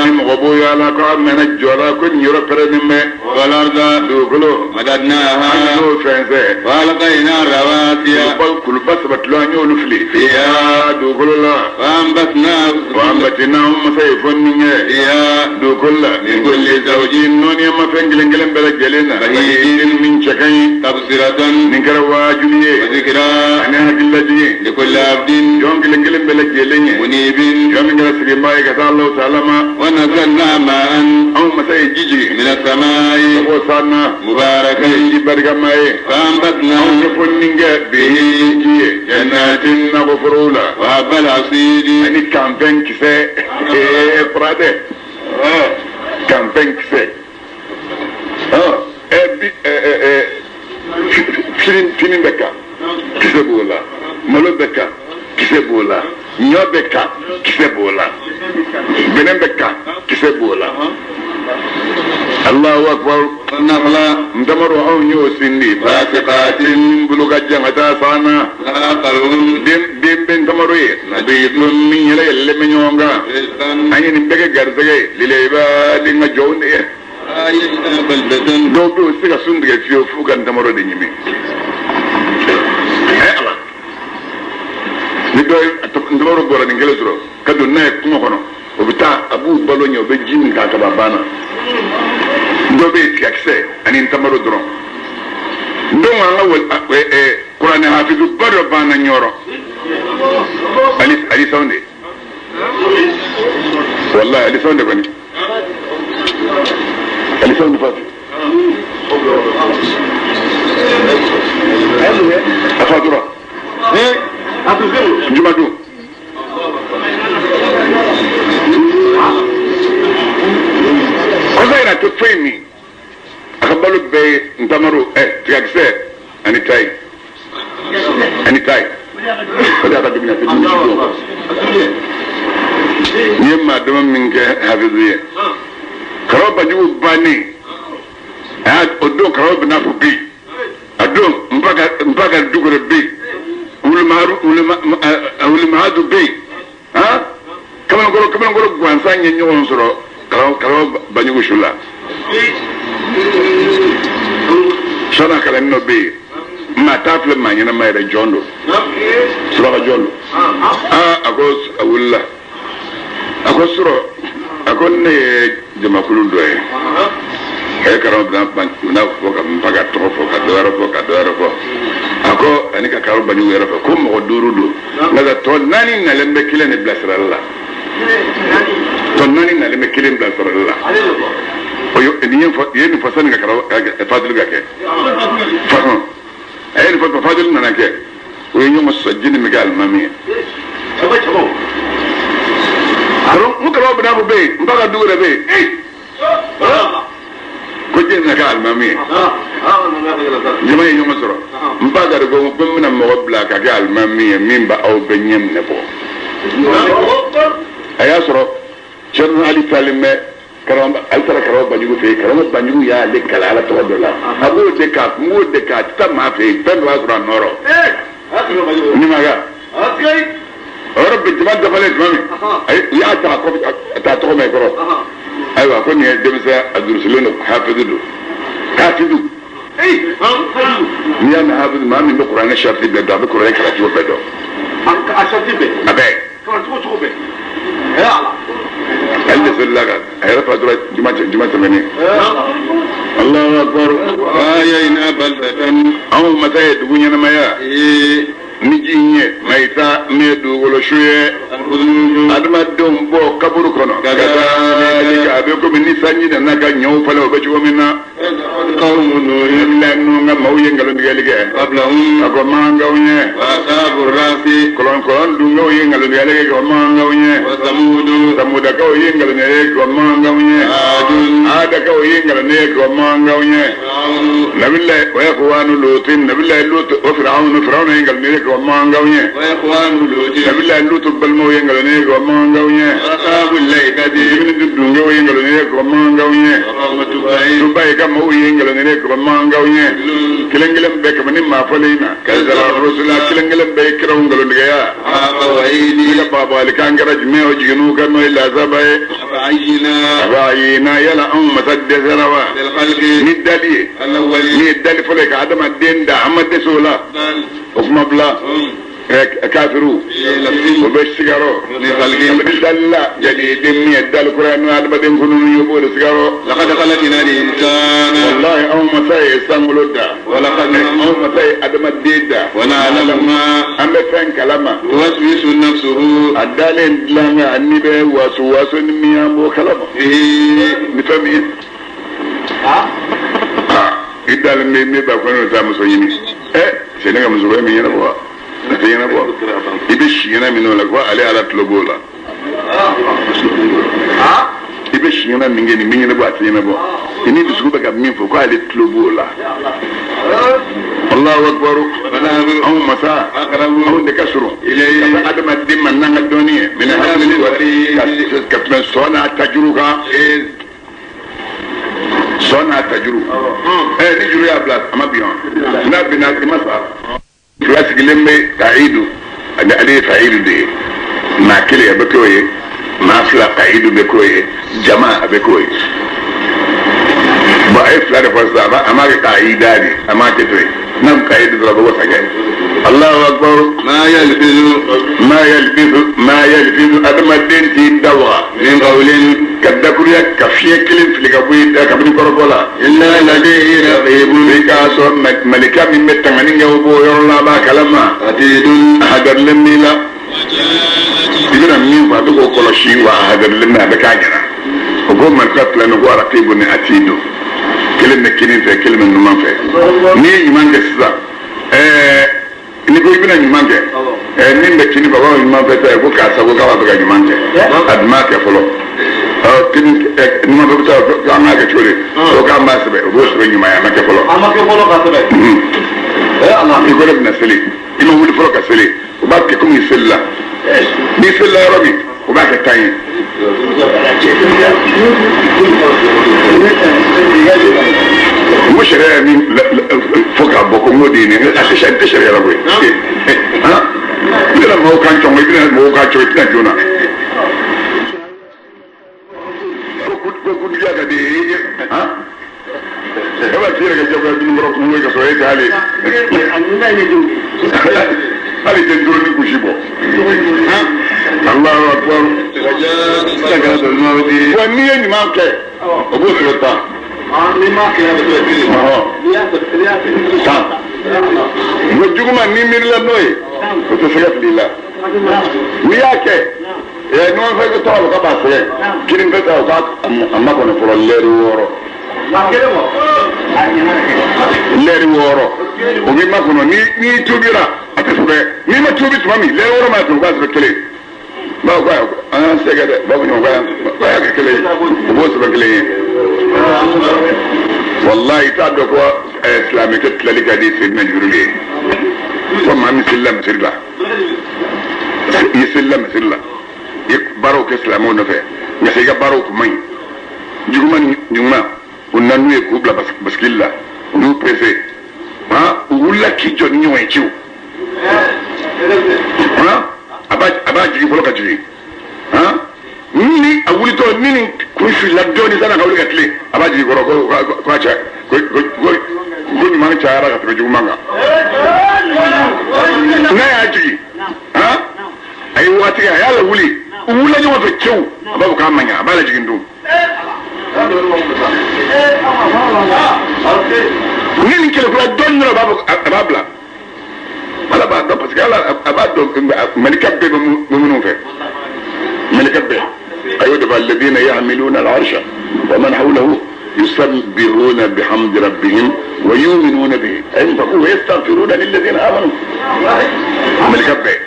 ni mɔgɔ b'o yaala ko a mɛnna jɔ la ko nin yɔrɔ pɛrɛnnen bɛ والأرض dugukolo an مددناها y'o fɛnsɛn وألقينا الرواسي kuluba sabatilen an y'olu fili فيها dugukolo la وأنبتنا wa an batina an masa ye fɔ nin ye فيها dugukolo la من كل زوج nɔɔni ma fɛn kelen kelen bɛɛ lajɛlen na بهيج min cɛ ka ɲi تبصرة nin kɛra waajuli ye وذكرى ani hakililajigin لكل عبد jɔn kelen kelen bɛɛ lajɛlen ye منيب jɔn min kɛra siginbaa ye ka taa Alahu taala ma ونزلنا ماء anw masa ye ji jigin من السماء ka bɔ san na مباركا ji barikama ye فأنبتنا anw ye fɔ nin kɛ bihi ji ye jannatin nakɔ forow la وحب وحب العصيد ani kanfɛn kisɛ furadɛ kanfɛn kisɛ bi fini bɛ kan kisɛ b'o la malo bɛ kan kisɛ b'o la ɲɔ bɛ kan kisɛ b'o la bɛnɛ bɛ kan kisɛ b'o la Allahu akbar والنخل ntamaro anw y'o sindi basiqatin bolo ka jan ka taa san na لا طلع den bɛ ntamaro ye nabidun min yɛlɛ yɛlɛlen bɛ ɲɔgɔn kan رزقا an ye nin bɛɛ kɛ garisɛgɛ ye lilibadi n ka jɔnw de ye لا يجنى بلدة dɔw bɛ yen u tɛ se ka sun tigɛ fiyewu f'u ka ntamaro de ɲimi ala ni dɔ ye ntamaro bɔra nin kelen sɔrɔ ka don n'a ye kungo kɔnɔ o bɛ taa a b'u balo ɲɛ o bɛ ji min k'a kaba banna dɔ bɛ yen tigakisɛ ani ntamaro dɔrɔn donc an ka kuranɛ hafizuba dɔ banna ɲɔrɔ ali sawunde wallahi ali sawunde kɔni ali sawunde fatu a fatura jumadon kɔsa in na tɛ foyi min a ka balo bɛɛ ye ntamaro tigakisɛ ani tayi o de y'a ka dumuni a tɛ dumuni si dun o kɔ n'i ye maa dama min kɛ hafizu ye karamɔgɔ Banjugu bannen a y'a o don karamɔgɔ bɛna fɔ bi a don n ba ka du kɔnɔ bi wulimahadu bɛ yen han kamalenkɔrɔ gansan ye ɲɔgɔn sɔrɔ karamɔgɔ Banjugu su la sɔnna kalanni dɔ bɛ yen maa t'a filɛ maa ɲɛnama yɛrɛ jɔn don suraka jɔn don aa a ko a wulila a ko sɔrɔ a ko ne ye jamakulu dɔ ye a ye karamɔgɔ bɛna fɔ ka n ba ka tɔgɔ fɔ ka dɔ wɛrɛ fɔ ka dɔ wɛrɛ fɔ a ko ani ka karamɔgɔ Banjugu yɛrɛ fɔ ko mɔgɔ 5 don nka tɔ 4 nalen bɛ kelen de bilasirali la tɔ 4 nalen bɛ kelen bilasirali la o ye nin ye nin fɔ sani ka karamɔgɔ Fadulu ka kɛ fahɔn a ye nin fɔ Fadulu nana kɛ o ye ɲɔgɔn sɔsɔ jini min kɛ alimami ye n karamɔgɔ bɛna fɔ bɛ yen n ba ka du yɛrɛ bɛ yen ko jini na kɛ alimami ye jama ye ɲɔgɔn sɔrɔ n ba ka ko n bɛna mɔgɔ bila ka kɛ alimami ye min b'aw bɛɛ ɲɛ minɛ bɔ a y'a sɔrɔ Cɛrno Ali taalen bɛ karamɔgɔ ale taara karamɔgɔ Banjugu fɛ yen karamɔgɔ Banjugu y'ale kalan ala tɔgɔ dɔ la a b'o de k'a kun b'o de k'a tɛ taa maa fɛ yen fɛn dɔ b'a sɔrɔ a nɔrɔ ni ma kɛ o yɔrɔ bɛ jama dafalen tuma min u y'a ta a ta tɔgɔ mɛn kɔrɔ ayiwa ko nin ye denmisɛn a durusilen don hafizu don hafizu n'i y'a mɛn hafizu maa min bɛ kuranɛ sariti bɛɛ dɔn a bɛ kuranɛ kalancogo bɛɛ dɔn a bɛɛ ale de solila kan a yɛrɛ fatura juma tɛmɛnen Allahu akbar وآيينا بلدة anw masa ye dugu ɲɛnamaya ni ji in ye mayita min ye dugukolo su ye adamadenw bɔ kaburu kɔnɔ ka taa a bɛ komi ni sanji nana ka ɲɔw falen o bɛ cogo min na قوم نوح nabilayi ninnu ka maaw ye nkalontigɛli kɛ قبلهم a ko mankanw ye وأصحاب الرأس kɔlɔn dunkaw ye nkalontigɛli kɛ ko mankanw ye وثمود samudakaw ye nkalontigɛli kɛ ko mankanw ye عاد adakaw ye nkalontigɛ kɛ ko mankanw ye فرعون nabilayi o ikhwanu lutin nabilayi lut o firawunu firawunu ye nkalontigɛ kɛ ko mankanw ye وإخوان لوط nabilayi lutu balimaw ye nkalontigɛ kɛ ko mankanw ye وأصحاب الأيكة jibini dunkew ye nkalontigɛ kɛ ko mankanw ye وقوم تبع tubayi ka maaw ye nkalontigɛ kɛ ko mankanw ye kelen kelen bɛɛ kabini maa fɔlen in na kazaba rusula kelen kelen bɛɛ ye kiraw nkalontigɛya حاق وعيد ne ka baabalikan kɛra jumɛn o jigin'u kan n'o ye lazaba ye أفعينا a b'a ye n'a yala anw masa dɛsɛra wa بالخلق ni dali ye الأول ni ye dali fɔlɔ ye ka adamaden da an ma dɛsɛ o la بل o kuma bila هم kafiru في لبس o bɛ sigaro من خلق kabini dali la jadiden min ye dali kura ye n'o ye adamaden kununu ye o b'o de sigaro لقد خلقنا الإنسان wallahi anw masa ye sankolo da ولقد anw masa ye adamaden da ونعلم ما an bɛ fɛn kalama توسوس نفسه a dalen dilan kan ani bɛ waso waso ni min y'an b'o kalama به ni fɛn min ye i dalen bɛ min ba ko ne bɛ taa muso ɲini ɛ c'est ne ka muso min ɲɛnabɔ wa A tɛ ɲɛnabɔ. I bɛ si ɲɛna min o la ko ale Ala tulo b'o la. I bɛ si ɲɛna min kɛ nin bɛ ɲɛnabɔ a tɛ ɲɛnabɔ. I ni dusukun bɛ ka min fɔ ko ale tulo b'o la. Allahu akbar. Anw masa anw de ka surun. Ka taa adamaden ma n'an ka dɔnni ye. Minɛ hakili ka tɛmɛ sɔn n'a tajuru kan. Sɔn n'a tajuru. Ni juru y'a bila a ma bin wa? N'a binna i ma sa. Fila sigilen bɛ kayidu ale ye fayidu de ye. Maa kelen a bɛ k'o ye, maa fila kayidu bɛ k'o ye, jama a bɛ k'o ye. Bon a ye fila de fɔ sisan, a m'a kɛ kayida de, a m'a kɛ to ye. N'a ko kayidu dɔrɔn a bɛ wasa kɛ. Allahu akbar. Ma yalfizu. Ma yalfizu ma yalfizu adamaden t'i da waga. Min qawlin. Ka dakuruya ka fiɲɛ kelen fili ka bɔ i da kabini kɔrɔfɔ la. Illa ladayhi raqibun. I k'a sɔrɔ malika min bɛ tangani kɛ o b'o yɔrɔ la a b'a kalama. Atidun. A hadarilen b'i la. I bɛna min fɔ a bɛ k'o kɔlɔsi wa a hadarilen bɛ a bɛ k'a ɲɛna. O ko malika filɛ nin ko raqibu ni atidu. Kelen bɛ kinin fɛ kelen bɛ numan fɛ. N'i ye ɲuman kɛ sisan n'i ko i bɛna ɲuman kɛ min bɛ kinin fɛ o b'a fɔ ɲuman fɛ ta ye ko karisa ko k'a b'a fɛ ka ɲuman kɛ a dun m'a kɛ fɔlɔ. Numan fɛ bɛ taa k'an k'a kɛ cogo di? O k'an b'a sɛbɛn o b'o sɛbɛn ɲuman ye a ma kɛ fɔlɔ. A ma kɛ fɔlɔ ka sɛbɛn. I ko ne bɛna seli i ma wuli fɔlɔ ka seli o b'a kɛ komi i selila n'i selila yɔrɔ min o b'a kɛ tan ye. N ko sariya ye min fɔ k'a bɔ ko n k'o de ye nin ye a tɛ sariya la koyi. I bɛna mɔgɔw kan cɔngɔ i bɛna mɔgɔw kan cɔngɔ i tɛna joona. Ko kuntigiya ka di ye e b'a k'i yɛrɛ kɛ jagoya dumuni kɔrɔ kungo ye ka sɔrɔ e tɛ hali hali tɛ dɔrɔn ni kusi bɔ. Allahu akbar. Wa n'i ye ɲuman kɛ o b'o sɔrɔ tan. Tan. Nka juguman n'i miirila n'o ye o tɛ se ka fili i la. N'i y'a kɛ ɲɔgɔn fɛ tɔgɔ o ka b'a sɛgɛn kinin fɛ ta o k'a makɔnɔ fɔlɔ lɛri 6. Lɛri 6 o b'i makɔnɔ n'i tuubira a tɛ sɛbɛn n'i ma tuubi tuma min lɛri 6 ma tɛmɛ o b'a sɛbɛn kelen. Bawo ko an y'an sɛgɛn dɛ bawo ɲɔgɔn ko y'a kɛ kelen ye o b'o sɛbɛn kelen ye. Walayi i t'a dɔn ko silamɛkɛ tilali ka di Seydina Jibirili ye fo maa min selila misiri la i selila misiri la i ye baaraw kɛ silamɛw nɔfɛ nka i ka baaraw kun man ɲi juguman ni ɲuman u nana n'u ye k'u bila basikili la u y'u pressé u wulila k'i jɔ ni ɲɔgɔn ye ciw a b'a jigin fɔlɔ ka jigin ni a wulitɔ ni nin kun filila dɔɔnin sanni a ka wuli ka tilen a b'a jigin kɔrɔ ko a cɛ ko ɲuman cayara ka tɛmɛ juguman kan n'a y'a jigin a ye waati kɛ a y'a lawuli u wulila ɲɔgɔn fɛ cɛw a b'a fɔ k'a man ɲɛ a b'a lajigin dun ni nin kɛlɛkura dɔɔnin dɔrɔn a b'a bila Ala b'a dɔn parce que Ala a b'a dɔn malika bɛɛ bɛ minnu fɛ malika bɛɛ a y'o de fɔ alladhina yahmiluna al-arsha wa man hawlahu yusabbihuna bihamdi rabbihim wa yu'minuna bihi wa yastaghfiruna lilladhina amanu malika bɛɛ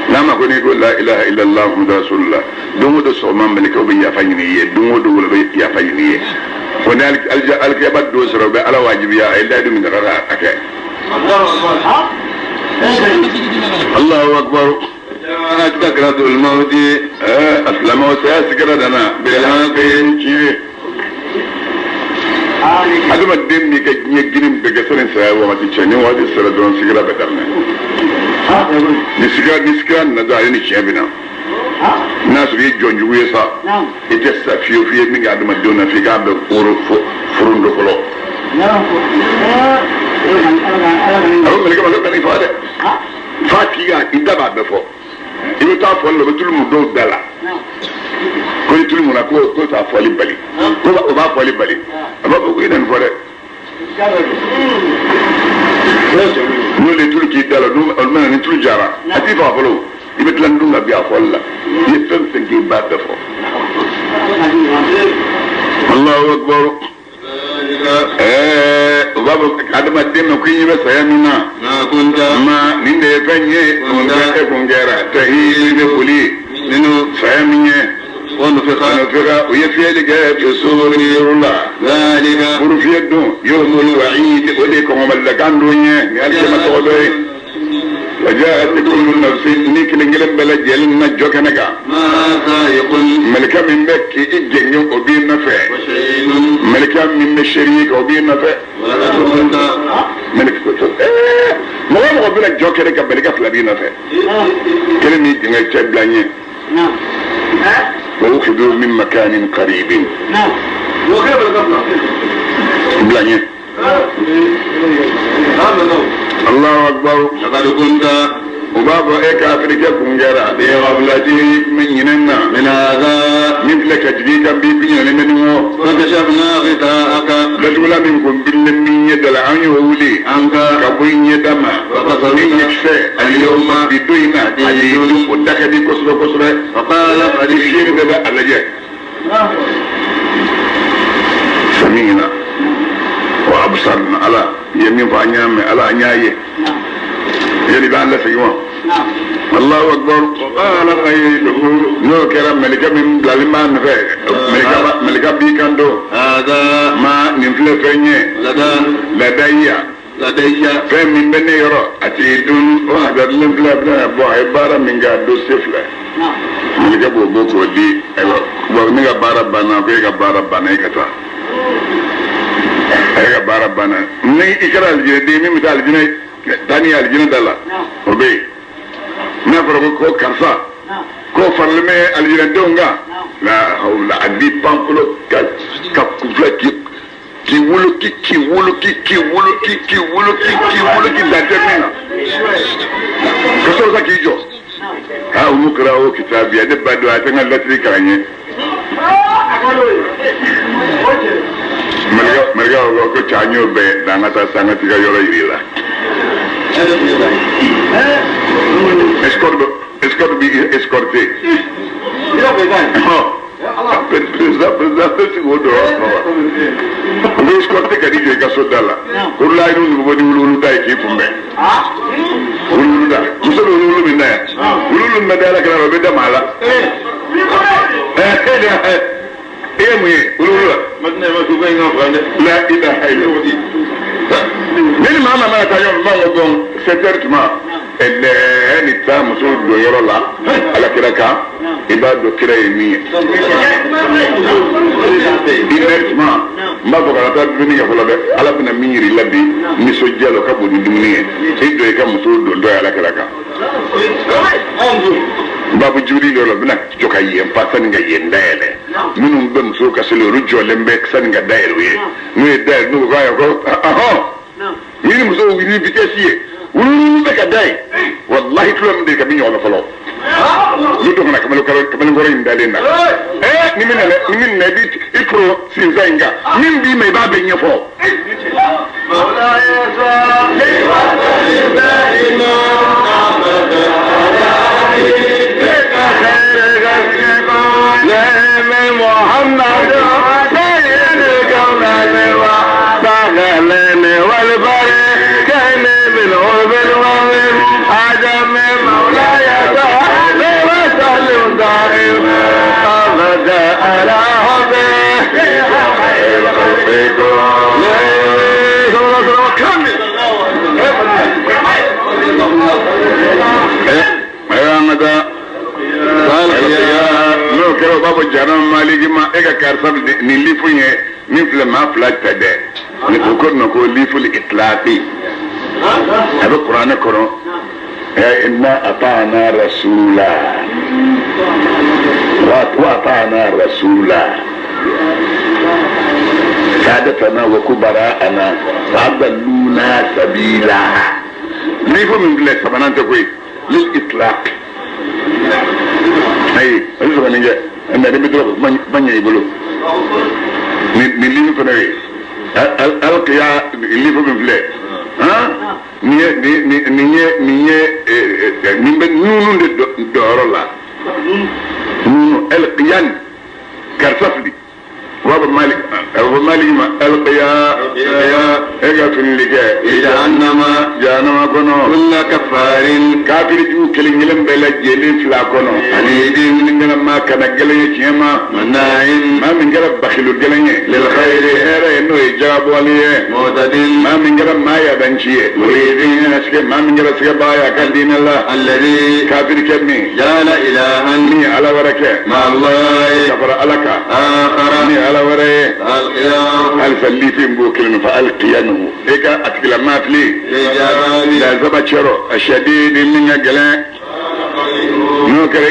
n'a ma ko n'i ko la ilaha illallah muhammadu rasulullah don o don sɔgɔma malikaw bɛ yafa ɲini i ye don o don wula bɛ yafa ɲini i ye ko ni alikiyama don sɔrɔ u bɛ Ala wajibiya a ye layidu min ta k'a kɛ. Allahu akbar. Sakratul mawti. A silamɛw saya sigara nana bilhaqi tiɲɛ. Adamaden b'i ka diɲɛ girin bɛɛ kɛ sani saya wagati cɛ ni wagati sera dɔrɔn sigira bɛ daminɛ. Ni sigira nana dɔrɔn ale ni tiɲɛ bɛ na. N'a sɔrɔ i ye jɔnjugu ye sa i tɛ sa fiyewu f'i ye min kɛ adamadenw na f'i k'a bɛɛ foron dɔ fɔlɔ. A bɛ mɛlɛkɛ ma ko kan'i faga dɛ. Fa tigi ka i da b'a bɛɛ fɔ. I bɛ taa fɔli la u bɛ tulu mun dɔw da la. Ko ni tulu munna ko t'a fɔli bali. Ko o b'a fɔli bali. A b'a fɔ ko i na nin fɔ dɛ. N'o de tulu k'i da la n'o mana ni tulu jara a t'i faga fɔlɔ i bɛ tila dun ka bin a fɔli la. I ye fɛn fɛn k'i b'a bɛɛ fɔ. Allahu akbar. O O b'a fɔ adamaden ma ko i ɲɛ bɛ saya min na. Ma nin de ye fɛn ye e kun kɛra tahi bɛ boli saya min ye. ونفخ u ye fiyɛli kɛ fi suuri la. Buru fiyɛ don yawmul wa'id o de ye kɔngɔbalilakan don ye nin alikiyama tɔgɔ dɔ ye. وجاءت كل نفس ni kelen kelen bɛɛ lajɛlen na jɔ kɛnɛ kan. Mɛlɛkɛ min bɛ k'i jɛngɛ o b'i nɔfɛ. Mɛlɛkɛ min bɛ seere kan o b'i nɔfɛ. Mɛlɛkɛ mɔgɔ o mɔgɔ bɛna jɔ kɛnɛ kan mɛlɛkɛ fila b'i nɔfɛ. Kelen b'i jɛngɛ cɛ bila ɲɛ. وأخذوا من مكان قريب. bila ɲɛ. Allahu akbar. U b'a fɔ e kafirikɛ kun kɛra bi min ɲinɛ na min filɛ ka jigin i kan bi bi ɲinɛnen bɛ nin kɔ. Datugula min kun birilen min ɲɛ da la an y'o wuli ka bɔ i ɲɛda ma ni ɲɛkisɛ bi don in na ani o da ka di kosɛbɛ kosɛbɛ. I fiyɛli bɛɛ bɛ a lajɛ. Sami'na wa absarna ala ye min fɔ an y'a mɛn ala an y'a ye. Yali b'an lasegin wa. Allahu akbar. N'o kɛra mɛlɛkɛ min bilalen b'a nɔfɛ mɛlɛkɛ b'i kan don. Ma nin filɛ fɛn ye. Ladaya. Fɛn min bɛ ne yɔrɔ a t'i dun o hadarilen filɛ a bɛna bɔ a ye baara min kɛ a dossier filɛ. Mɛlɛkɛ b'o bɔ k'o di ayiwa ne ka baara banna ko e ka baara banna e ka taa. E ka baara banna ni i kɛra alijinɛden min bɛ taa alijinɛ taa ni alijinɛ da la o bɛ yen. N'a fɔra ko karisa k'o faralen bɛ alijinɛdenw kan la hawla a b'i pan kolo ka kunfila k'i woloki k'i woloki k'i woloki k'i woloki k'i woloki dan tɛ min na ka sɔrɔ sa k'i jɔ. Aa olu kɛra o kitabiya ne ba dɔn a tɛ n ka latiri kalan ye. Mɛlɛkɛ ko cɛ an y'o bɛɛ n'an ka taa san ka t'i ka yɔrɔ yir'i la. Escorte b'i escorté. Président bɛ sigi o dɔn. U bɛ escorté ka n'i jɔ i ka so da la. Wululayi ninnu bɛ bɔ ni wuluwulu da ye k'i kunbɛn. Wuluwulu da muso bɛ wuluwulu min da yan. Wuluwulu min bɛ da ala kɛra la o bɛ da maa la. E ye mun ye wuluwulu la. La ilaha illallah. Ne ni maa maa mana taa ɲɔgɔn fɛ n b'a fɔ bon 7 heures tuma ɛlɛ ni taa muso don yɔrɔ la ala kira kan i b'a dɔn kira ye min ye. 1 heure tuma n b'a fɔ kana taa dumuni kɛ fɔlɔ dɛ ala bɛna min yir'i la bi nisɔndiya la o ka bon ni dumuni ye i don i ka muso don dɔ ye ala kira kan. Babu jibiri dɔ la u bɛna jɔ ka yen fa sani ka yen dayɛlɛ minnu bɛ musow ka seli olu jɔlen bɛ sani ka dayɛlɛ u ye n'u ye dayɛlɛ n'u ko ayiwa ko ahɔn ni ni musow ni vitesse ye wuluwulu bɛ ka da ye walahi tulo min de ka min ɲɔgɔn na fɔlɔ n'u dɔ kana kamalenkɔrɔ in dalen na ni min nana ni min nana i b'i i poro sinsan in kan min b'i ma i b'a bɛɛ ɲɛfɔ. N'o kɛra u b'a fɔ jahanama maliki ma e ka karisa nin lifu ye min filɛ maa fila tɛ dɛ ni o ko ma ko lifu itilaqi a bɛ kuranɛ kɔnɔ inna ata'na rasula wa ata'na rasula sadatana wa kubara'ana fa adalluna sabila lifu min filɛ sabanan tɛ koyi lil itlaq ayi o ye sɔrɔ nin kɛ mɛ ne bɛ dɔrɔn kuma ɲɛ i bolo nin lifu fana ye alkiya lifu min filɛ nin ye nin ye nin bɛ nunu de dɔyɔrɔ la nunu alkiyan karisa fili Baba Malik Abu Malik ma alqiya e ka filili kɛ jahannama jahanama kɔnɔ kulla kafarin kafiri jugu kelen kelen bɛɛ lajɛlen fila kɔnɔ ani min kɛra maa kana gɛlɛn ye tiɲɛ ma manna'in maa min kɛra bakilu gɛlɛn ye lil khayri hɛrɛ ye n'o ye jagabɔli ye mu'tadin maa min kɛra maa yadanci ye maa min kɛra sɛgɛbaga ye a ka diinɛ la alladhi kafiri kɛ min ja'ala ilahan min ye ala wɛrɛ kɛ ma'a Allahi ka fara ala kan akhara min ye ala wɛrɛ ye alqiyahu halisa lifi b'o kelen fa alqiyanahu e ka a tigilamaa fili fi jahannam lazaba cɛrɔ a sadidi min ka gɛlɛn n'o kɛra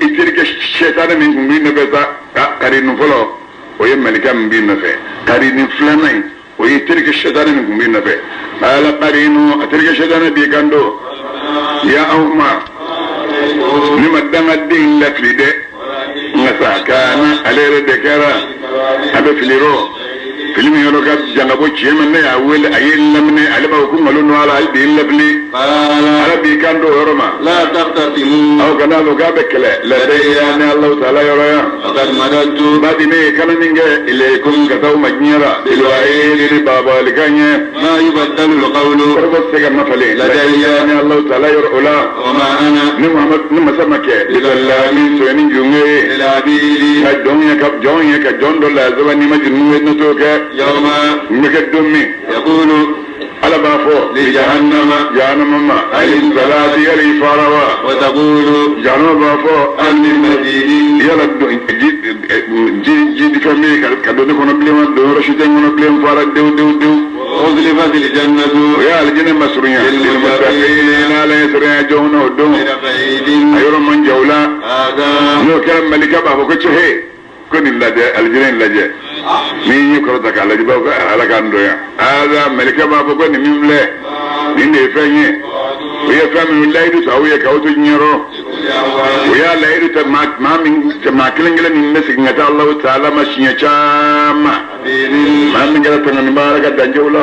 i terikɛ sɛtanɛ min tun b'i nɔfɛ sa karini fɔlɔ o ye malika min b'i nɔfɛ karini filanan in o ye terikɛ sɛtanɛ min tun b'i nɔfɛ ala karinu a terikɛ sɛtanɛ b'i kan don ya aw ma ne ma dangaden lafili dɛ nka sa kaana ale yɛrɛ de kɛra a bɛ fili rɔ fili min yɔrɔ ka jan ka bɔ tiɲɛ ma ne y'a wele a ye n laminɛ ale b'a fɔ ko nkalon don ala ale de ye n lafili qala ala b'i kan don o yɔrɔ ma la taqtasimu aw kana fɔ k'a bɛ kɛlɛ ladayya ni Alahu taala yɔrɔ yan faqad madadtu badi ne ye kana min kɛ ilaykum ka taa aw ma diɲɛ la bilwa'idi ni baabalikan ye ma yubaddalu alqawlu kɔrɔfɔ tɛ se ka mafalen ladayya ni Alahu taala yɔrɔ o la wa ma ana ni Muhamadu ni masa ma kɛ bizallami sonyani junge ye lil abidi ka jɔn ye ka jɔn ye ka jɔn dɔ lazaba n'i ma jurumu ye n'o t'o kɛ yawma n bɛ kɛ don min yaqulu ala b'a fɔ li jahannama jahanama ma ayi salati yali i fara wa wa taqulu jahanama b'a fɔ hal min mazidin yala ji ji ji di fɛn bɛ yen ka don ne kɔnɔ bilen wa don yɔrɔ si tɛ n kɔnɔ bilen fara dewu dewu dewu uzlifat aljannatu o ye alijinɛ masurunya lilmuttaqin ala ye surunya jɔnw na o don ghayra ba'idin a yɔrɔ man jan o la hadha n'o kɛra malika b'a fɔ ko cɛ he ko nin lajɛ alijinɛ in lajɛ n'i y'i kɔrɔta k'a lajɛ b'a fɔ ko ala k'an dɔn yan hada malika b'a fɔ ko nin min filɛ nin de ye fɛn ye u ye fɛn min layidu ta aw ye k'aw to diɲɛ u y'a layidu ta maa min maa kelen kelen min bɛ segin ka taa Alahu taala ma siɲɛ caman maa min kɛra tangani b'a ala ka dancɛw la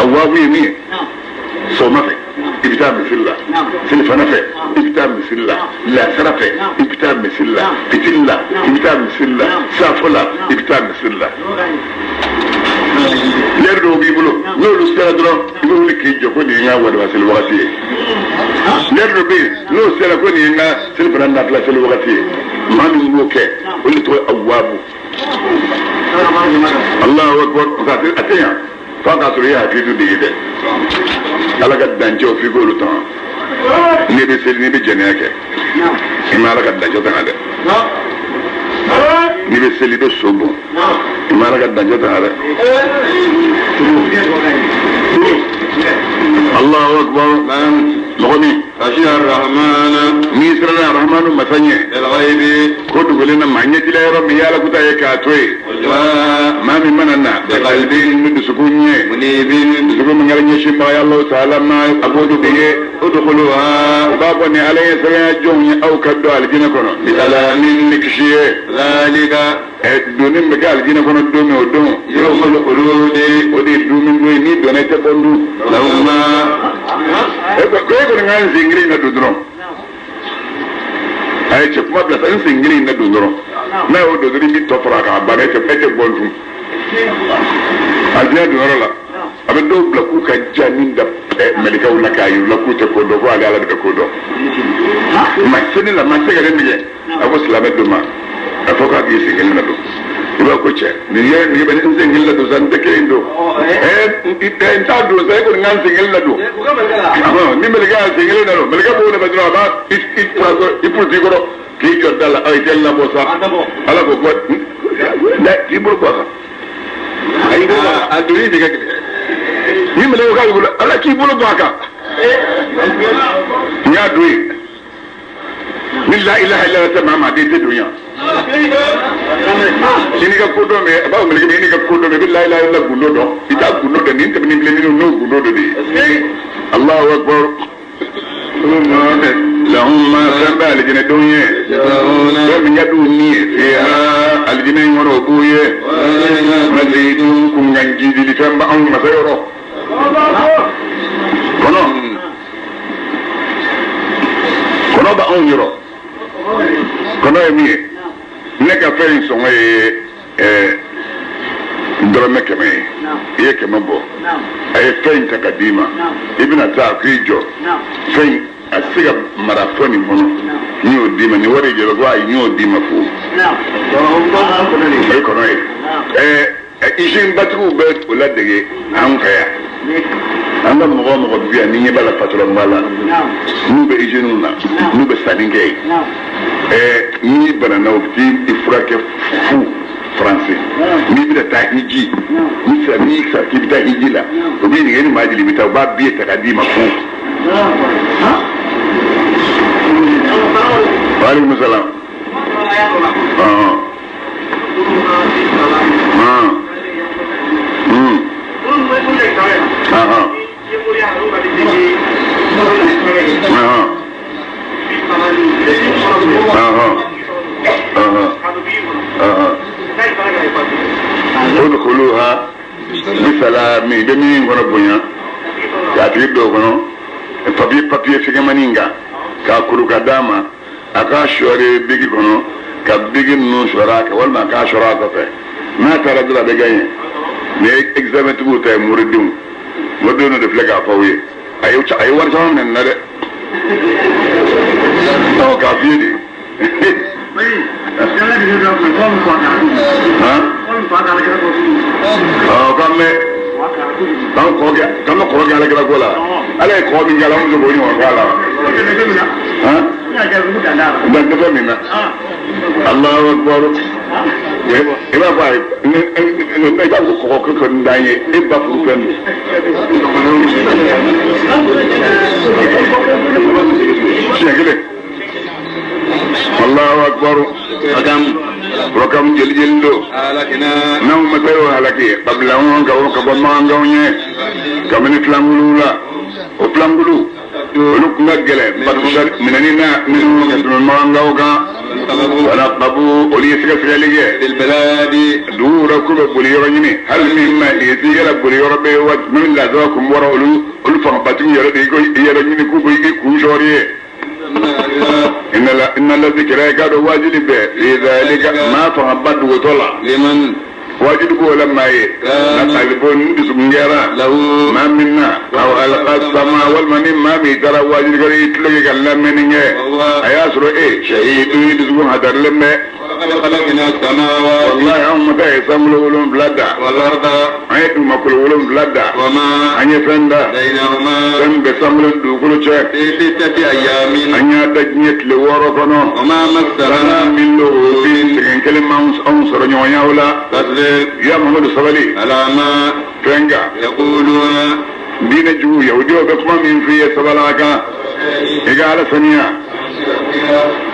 a waabu ye min ye sɔgɔma fɛ i bɛ taa misiri la selifana fɛ i bɛ taa misiri la lasara fɛ i bɛ taa misiri la fitiri la i bɛ taa misiri la safo la i bɛ taa misiri la lɛri dɔw b'i bolo n'olu sera dɔrɔn i bɛ wuli k'i jɔ ko nin ye n ka wariba seli wagati ye lɛri dɔ bɛ yen n'o sera ko nin ye n ka selifana nafila seli wagati ye maa min b'o kɛ o de tɔgɔ ye awaabu Allahu akbar a tɛ yan f'a k'a sɔrɔ i ye hafizu de ye dɛ ala ka dancɛw f'i k'olu tanga n'i bɛ seli n'i bɛ jɛnɛya kɛ i ma ala ka dancɛ tanga dɛ n'i bɛ seli i bɛ so bon i ma ala ka dancɛ tanga dɛ Allahu akbar mɔgɔ min khashiya arrahmana n'i siranna arahmanu masa ɲɛ bil ghaibi ko dogolen na maa ɲɛjila yɔrɔ min y'ala kuta ye k'a to yen wa maa min mana na bi qalbin ni dusukun ye munibin dusukun min kɛra ɲɛsinbaga ye Alahu taala ma a b'o de ye udkhuluha u b'a fɔ ni ala ye sɛbɛnya jɔnw ye aw ka don alijinɛ kɔnɔ bisalamin ni kisi ye dhalika donni min bɛ kɛ alijinɛ kɔnɔ don min o don yawmul khuludi o de ye dumuni don ye n'i donna i tɛ bɔ dun lahum ma e kɔni ka n sen kelen in na don dɔrɔn a ye cɛ kuma bila sa n sen kelen in na don dɔrɔn n'a y'o don dɔrɔn i b'i tɔ fara a kan a banna e tɛ bɔ dun alijinɛ don yɔrɔ la a bɛ dɔw bila k'u ka ja ni da malikaw la k'a yir'u la k'u tɛ ko dɔn ko ale ala de bɛ ko dɔn ma se ne la ma se ka ne minɛ a ko silamɛ dɔ ma a fɔ k'a k'i sen kelen na don i b'a ko cɛ nin ye nin bɛ n sen kelen na don sa n tɛ kelen don n t'a don sa e kɔni ka n sen kelen na don ni malika y'a sen kelen na don malika b'o de bɛ dɔrɔn a b'a i puruti i kɔrɔ k'i jɔ da la i tɛ labɔ sa ala ko ko k'i bolo bɔ a kan a donni de ka gɛlɛn ni mɛlɛkɛ k'a bolo ala k'i bolo bɔ a kan n y'a don yen ni la ilaha illallah tɛ maa maa den tɛ don yan i n'i ka ko dɔn bɛ a b'a fɔ mɛlɛkɛ i n'i ka ko dɔn bɛ i bɛ la ilaha illallah gundo dɔn i t'a gundo dɔn nin tɛmɛnen filɛ nin n'o gundo dɔ de ye Allahu akbar lahum ma fɛn bɛ alijinɛ denw ye fɛn min ka d'u ni ye fiha alijinɛ in kɔnɔ o b'u ye mazidun kunkan jidili fɛn bɛ anw masa yɔrɔ kɔnɔ kɔnɔ bɛ anw yɔrɔ kɔnɔ ye min ye Ne ka fɛn in sɔngɔ ye dɔrɔmɛ 100 ye. I ye 100 bɔ. A ye fɛn in ta ka d'i ma. I bɛna taa a k'i jɔ. Fɛn in a tɛ se ka mara fɛn nin kɔnɔ. N y'o d'i ma nin wari jɔ ko ayi n y'o d'i ma fu. O ye kɔnɔ ye. Usine batigiw bɛ o ladege an fɛ yan. An ka mɔgɔ o mɔgɔ bɛ yan ni ɲɛ b'a la patɔrɔn b'a la. N'u bɛ usine na n'u bɛ sanni kɛ yen. N'i banana u bɛ t'i furakɛ fu faransi. N'i bɛna taa hiji n'i sera n'i sara k'i bɛ taa hiji la u b'i ɲininka i ni maa joli bɛ taa u b'a biye ta k'a d'i ma fu. Waaleykum salaam. Udkhuluha bisalami bɛ min kɔnɔ bonya k'a tigi don o kɔnɔ papiye fɛgɛmani kan k'a kuru ka d'a ma a k'a sɔɔri bigi kɔnɔ ka bigi ninnu sɔrɔ a kan walima a k'a sɔrɔ a kɔfɛ n'a taara dɔrɔn a bɛ gagné. Nin ye examen tigiw ta ye moridenw moridenw de filɛ k'a fɔ aw ye a ye wari caman minɛ nin na dɛ ɔ k'a f'i ye de. K'an bɛ kɔrɔ kɛ alakira ko la ala ye kɔrɔ min kɛ ala an bɛ se k'o ɲɔgɔn k'a la dan tɛ fɛn min na Alahu akibaru i b'a fɔ a ye i b'a fɔ ko kɔgɔ ko nin d'an ye e ba furu fɛn don siɲɛ kelen Allahu akbar rakam jeli jeli do n'anw ma taa y'o halaki kabila anw ka ka bɔ makankaw ɲɛ kabini filankulu la o filankulu olu tun ka gɛlɛn minɛni na minnu ka tɛmɛ makankaw kan wala babu olu ye sɛgɛsɛgɛli kɛ dugu wɛrɛ k'u bɛ boli yɔrɔ ɲini hali min ma yala boli yɔrɔ bɛ yen waati min lasara kun bɔra olu fangabatigiw yɛrɛ de i yɛrɛ ɲini k'u bɛ i kun sɔɔri ye. Inna la zikira ka do wajibi bɛ lidhalika ma fanga ba dugutɔ la liman wajibi ko la maa ye na talibo ni dusukun kɛra maa min na aw alqa sama walima ni maa min taara wajibi kɛra i tulo kɛ ka lamɛnni kɛ a y'a sɔrɔ e shahidu i dusukun hadarilen bɛ. Wallahi anw ma taa ye sankolo 7 da an ye dugumakolo 7 da an ye fɛn da fɛn bɛ sankolo dugukolo cɛ an y'a da diɲɛ tile 6 kɔnɔ sanna min don o bi sɛgɛn kelen ma anw sɔrɔ ɲɔgɔnyaw la ya Mamadu sabali fɛn kan diinɛ jugu yahudiyaw bɛ kuma min f'i ye sabali a kan i ka Ala saniya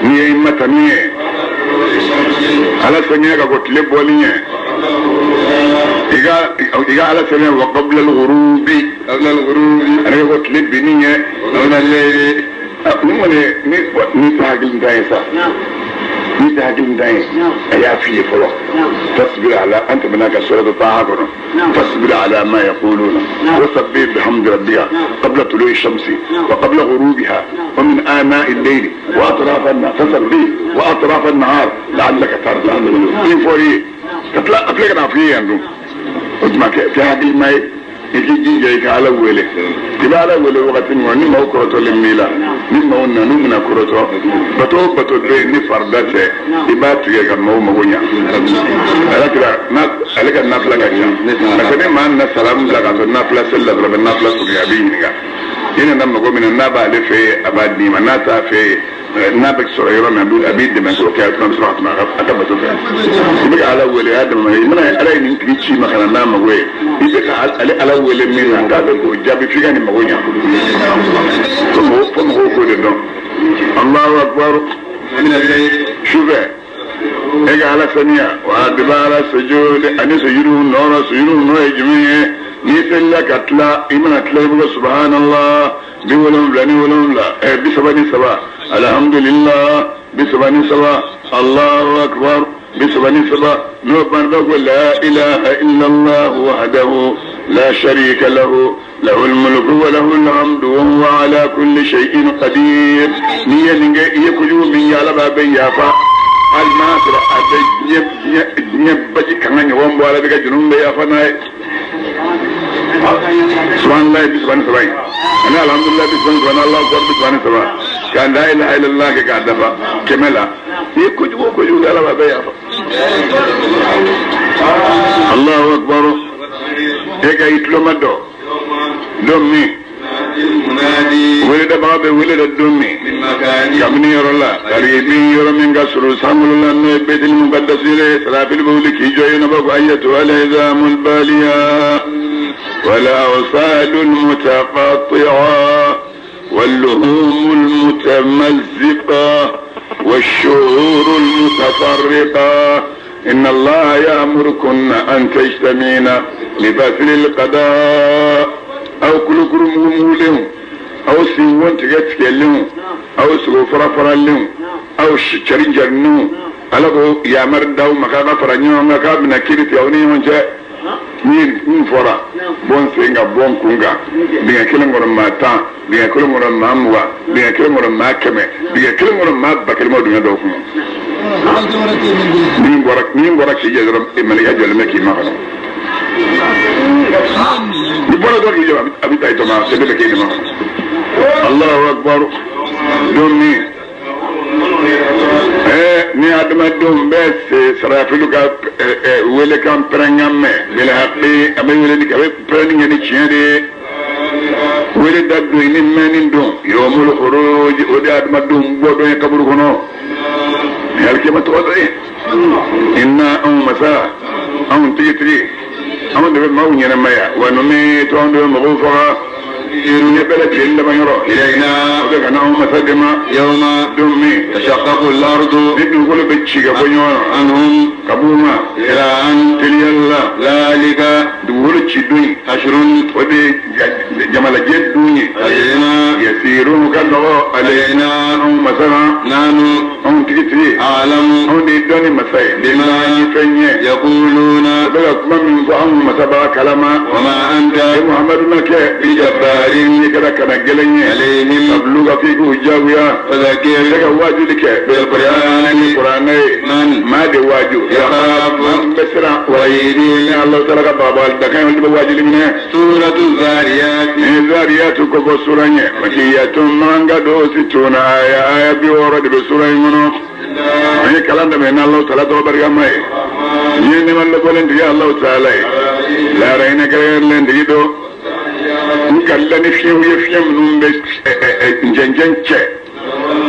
n'i ye i ma tanu ye Ala saniya ka kɔ tile bɔli ɲɛ i ka Ala saniya wa qabla al-ghurubi ani ka kɔ tile binni ɲɛ ni kɔni ni tɛ hakilintan ye sa ni tɛ hakilintan ye a y'a f'i ye fɔlɔ fasbir ala an tɛmɛna ka suratu Taha kɔnɔ fasbir ala ma yaquluna wasabbih bihamdi rabbika qabla tulu'i shamsi wa qabla ghurubiha wa min ana'i al-layli wa atrafa an-nahar fasabbih wa atrafa an-nahar la'allaka tarda in fɔr'i ye ka tila a filɛ ka n'a f'i ye yan dun o tuma kɛ hakilima ye i k'i jija i ka Ala wele i bɛ Ala wele wagati min ni maaw kɔrɔtɔlen b'i la ni maaw nana n'u bɛna kɔrɔtɔ bato o bato bɛ yen ni farida tɛ i b'a tigɛ ka maaw mago ɲa ala kira ale ka nafila ka ca parce que ni maa na salamu bila k'a sɔrɔ nafila seli la dɔrɔn a bɛ nafila sɔrɔ a b'i ɲininka i nana mago min na n'a b'ale fɛ yen a b'a d'i ma n'a t'a fɛ yen n'a bɛ sɔrɔ yɔrɔ min a b'i dɛmɛ k'o kɛ a bɛ sɔrɔ a ka bato fɛ i bɛ ka Ala wele a y'a dɛmɛ i mana Ala ye nin tigi ci ma ka na n'a mago ye i bɛ ka ale Ala wele min na k'a bɛ k'o jaabi f'i ka nin mago ɲa fo mɔgɔw k'o de dɔn Allahu akbar sufɛ e ka Ala saniya wa adbara sujudi ani sujudu nɔrɔ sujudu nɔ ye jumɛn ye n'i selila ka tila i mana tila i bɛ ko subhanallah 77 33 alhamdulillah 33 Allahu akbar 33 n'o banna ko la ilaha illallah wahdahu la sharika lahu lahul mulku wa lahul hamdu wa huwa ala kulli shay'in qadir n'i ye nin kɛ i ye kojugu min kɛ Ala b'a bɛɛ yafa. Hali n'a sɔrɔ a bɛ diɲɛ baji kan ka ɲɔgɔn bɔ ala bɛ ka jurumu bɛɛ yafa n'a ye. Subahanallahi 33 in ani alhamdulilayi 33 ni Alahu akibaru 33 ka la ilaha illallah kɛ k'a dafa 100 la. N'i ye kojugu o kojugu kɛ ala b'a bɛɛ yafa. Allahu akbar. E ka i tulo ma dɔ don min wele dabaga bɛ wele da don min kabini yɔrɔ la karibin yɔrɔ min ka surun sankolo la n'o ye Baitul Muqaddas ye Israfil bɛ wuli k'i jɔ yen b'a fɔ ayyatu al-izamul baliya wal awsalul mutaqatti'a wal luhumul mutamazziqa wash-shu'urul mutafarriqa inna Allaha ya'murukunna an tajtami'na li fasli al-qada'. Aw kulukuru mugumugulenw aw sinwon tigɛ tigɛlenw aw sogo fara faralenw aw cari carininw ala ko yamari d'aw ma k'a ka fara ɲɔgɔn kan k'a bɛna kiiri tigɛ aw ni ɲɔgɔn cɛ. Ni fɔra bɔ n sen kan bɔ n kun kan dingɛ kelen kɔnɔ maa 10 dingɛ kelen kɔnɔ maa 20 dingɛ kelen kɔnɔ maa 100 dingɛ kelen kɔnɔ maa 1000 ma dingɛ dɔw kɔnɔ. Ni bɔra k'i jɔ dɔrɔn malika jɔlen bɛ k'i makɔnɔ. Ni bɔra dɔrɔn k'i jɔ a bɛ taa i tɔmɔ sɛbɛn bɛ k'e de makɔnɔ. Allahu akbar. Don min ni adamadenw bɛ se sarafilu ka welekan pɛrɛnkan mɛn bilhaqi a bɛ weleli kɛ a bɛ pɛrɛnni kɛ ni tiɲɛ de ye. Wele da don ni mɛnni don yawmul khuruj o de ye adamadenw bɔ don ye kaburu kɔnɔ. Ni alikiyama tɔgɔ dɔ ye. Inna anw masa anw tigitigi anw de bɛ maaw ɲɛnamaya wa numitu anw de bɛ mɔgɔw faga. Diɲɛ bɛɛ lajɛlen laban yɔrɔ ilayna o bɛ ka na anw masa de ma. Yawma don min tashaqqaqu al-ardu ni dugukolo bɛ ci ka bɔ ɲɔgɔn na anhum ka b'u ma sira'an teliya la dhalika dugukolo ci don ye hashrun o de ye jamalajɛ don ye. Alayna yasirun ka nɔgɔ alayna anw masa ma nahnu anw tigitigi a'lamu anw de ye dɔnni masa ye. Bima ye fɛn ye yaquluna u bɛ ka kuma min fɔ anw masa b'a kalama. Wa ma anta e Muhamadu ma kɛ bijabbarin n'i kɛra kana gɛlɛn ye alayhim ka bil'u kan k'i k'u jagoya. Fadhakkir E ka waajuli kɛ bil Qur'ani ni kuranɛ ye. Man maa de waaju yakhafu maa bɛ siran wa'idi ni Alahu taala ka bagabagali dakan ye olu de bɛ waajuli minɛ. Suratu Zariyat Ni Zariyatu ko fɔ sura ɲɛ makiyatun manka do situna aya aya 60 de bɛ sura in kɔnɔ. An ye kalan daminɛ ni Alahu taala tɔgɔ barikama ye. N ye nɛɛma lɔbɔlen tigi Alahu taala ye. Lahara hinɛ kɛrɛnkɛrɛnlen tigi don. N ka la ni fiɲɛw ye fiɲɛ minnu bɛ njɛnjɛn cɛ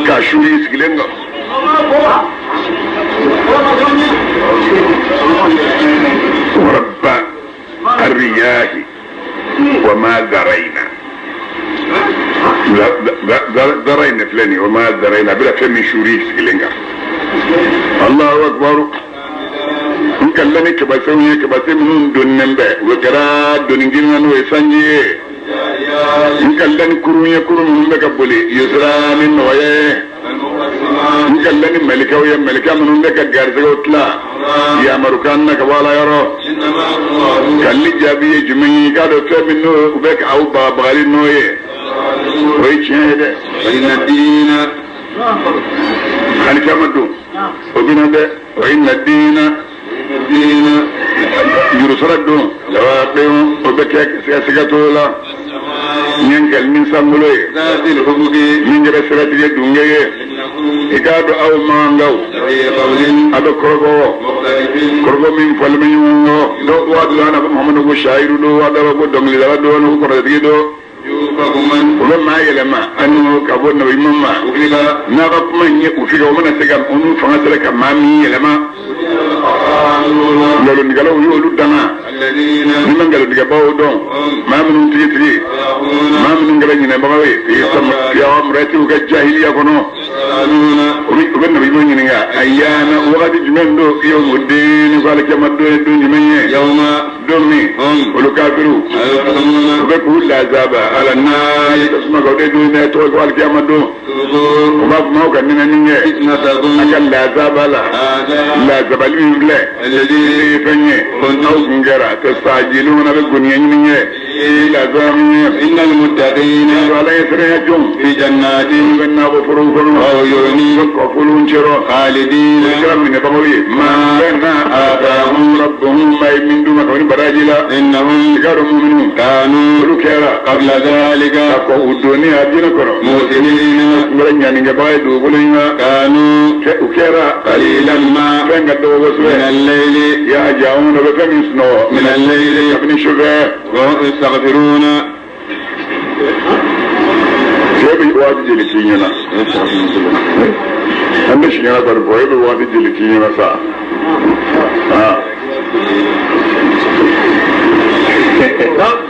k'a suri sigilen kan. Rabba arriyahi wa ma zarayna. Zarayna filɛ nin ye wa ma zarayna a bɛna fɛn min suri sigilen kan. Allahu akbar. N ka la ni kabasɛnw ye kabasɛn minnu donnen bɛ o kɛra doni girinna n'o ye sanji ye. N ka la ni kurun ye kurun minnu bɛ ka boli yusra ni nɔgɔya ye. N ka la ni malikaw ye malika minnu bɛ ka garisɛgɛw tila yamarukan na ka bɔ ala yɔrɔ. Kalili jaabi ye jumɛn ye i k'a dɔn fɛn min n'o u bɛ ka aw bagabagali n'o ye o ye tiɲɛ ye dɛ. Inna diina Alikiyama don o bɛ na dɛ. Wa inna diina diina jurusara don lawaqi'un o bɛ kɛ siga t'o la. N ye nkali ni sankolo ye zatil hubuki min kɛra siratigɛ dunge ye. I k'a dɔn aw mankanw fi qawlin a bɛ kɔrɔbɔ mukhtalifin kɔrɔbɔ min fɔlen bɛ ɲɔgɔn kɔ. Dɔw waati la a bɛ Muhamadu ko sayiru don waati la ko dɔnkilidala don ko kɔrɔtɛtigi don. yufaku man O bɛ maa yɛlɛma ani ka bɔ nabi ɲuman ma. ufika N'a ka kuma in ye u fi kan o mana se ka olu fanga sera ka maa min yɛlɛma. Nkalontigɛlaw y'olu danga. alladhina Ni ma nkalontigɛbaw dɔn maa minnu tigitigi maa minnu kɛra ɲinɛbagaw ye fi ka jahiliya kɔnɔ. yasaluna U bɛ nabi ɲuman ɲininka ayyana wagati jumɛn don yawmuddin ko alikiyama don ye don jumɛn ye. yawma Don min hum olu kafiriw yuqsamuna u bɛ k'u lazaba ala naari tasuma kan o de don ne tɔgɔ ko alikiyama don. dhuqu U b'a fɔ maaw ka nɛnɛni kɛ fitnatakum a ka lazaba la hadha lazabali min filɛ alladhi ne ye fɛn ye aw kun kɛra tɛ sajilu na bɛ goniya ɲini kɛ. إن المتقين في جنات وعيون خالدين ما آتاهم ربهم إنهم كانوا قبل ذلك محسنين كانوا قليلا ما من الليل من الليل ويستغفرون.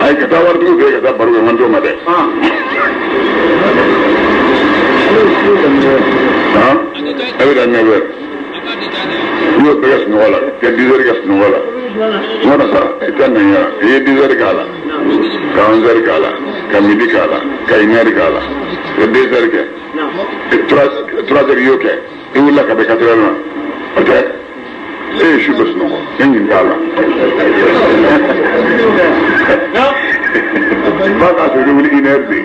Ay ka taa waritigiw fɛ ka taa baro kɛ man t'o ma dɛ. A bɛ taa 9h i y'o bɛɛ kɛ sunɔgɔ la ka 10h kɛ sunɔgɔ la kuma na sa i tɛ na ɲɛ i ye 10h k'a la ka 11h k'a la ka midi k'a la ka 1h k'a la ka 2h kɛ 3h i y'o kɛ i wulila ka bɛn 4h ma o tɛ e ye su bɛ sunɔgɔ e ɲin t'a la f'a k'a sɔrɔ i bɛ wuli 1h de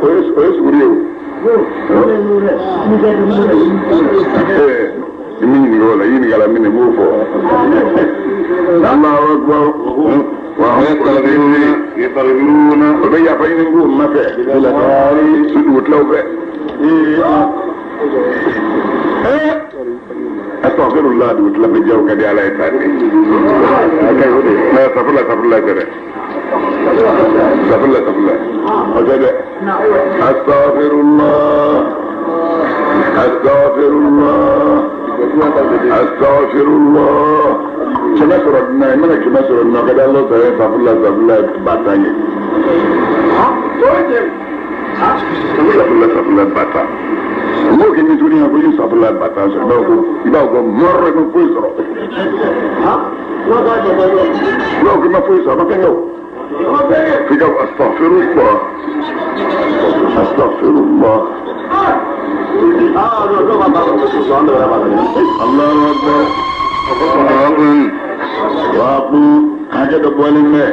o ye suguri ye o. I min ɲininka o la i ɲininka la min n b'o fɔ. Allahu akbar wa yastaghfiruna o bɛ yafa ɲini k'u ma fɛ su dugutilaw fɛ. Astaghfirullah dugutila bɛ jaw ka di Ala ye tan de. Safurula safurula tɛ dɛ. Safurula safurula o tɛ dɛ. Astaghfirullah astaghfirullah astaghfirullah kɛmɛ sɔrɔ dunan i mana kɛmɛ sɔrɔ dunan ka di Ala ta ye safurula safurula 10,000 ye. Safurula safurula 10,000. M'o kɛ ni tuguni ko i ye safurula 10,000 sɔrɔ i b'a fɔ ko mɔrɔ i ma foyi sɔrɔ. I b'a fɔ k'i ma foyi sɔrɔ a ma fɛn kɛ o. F'i ka astaghfirullah astaghfirullah. Allahu akbar. Waaku hakɛ dɔ bɔlen bɛ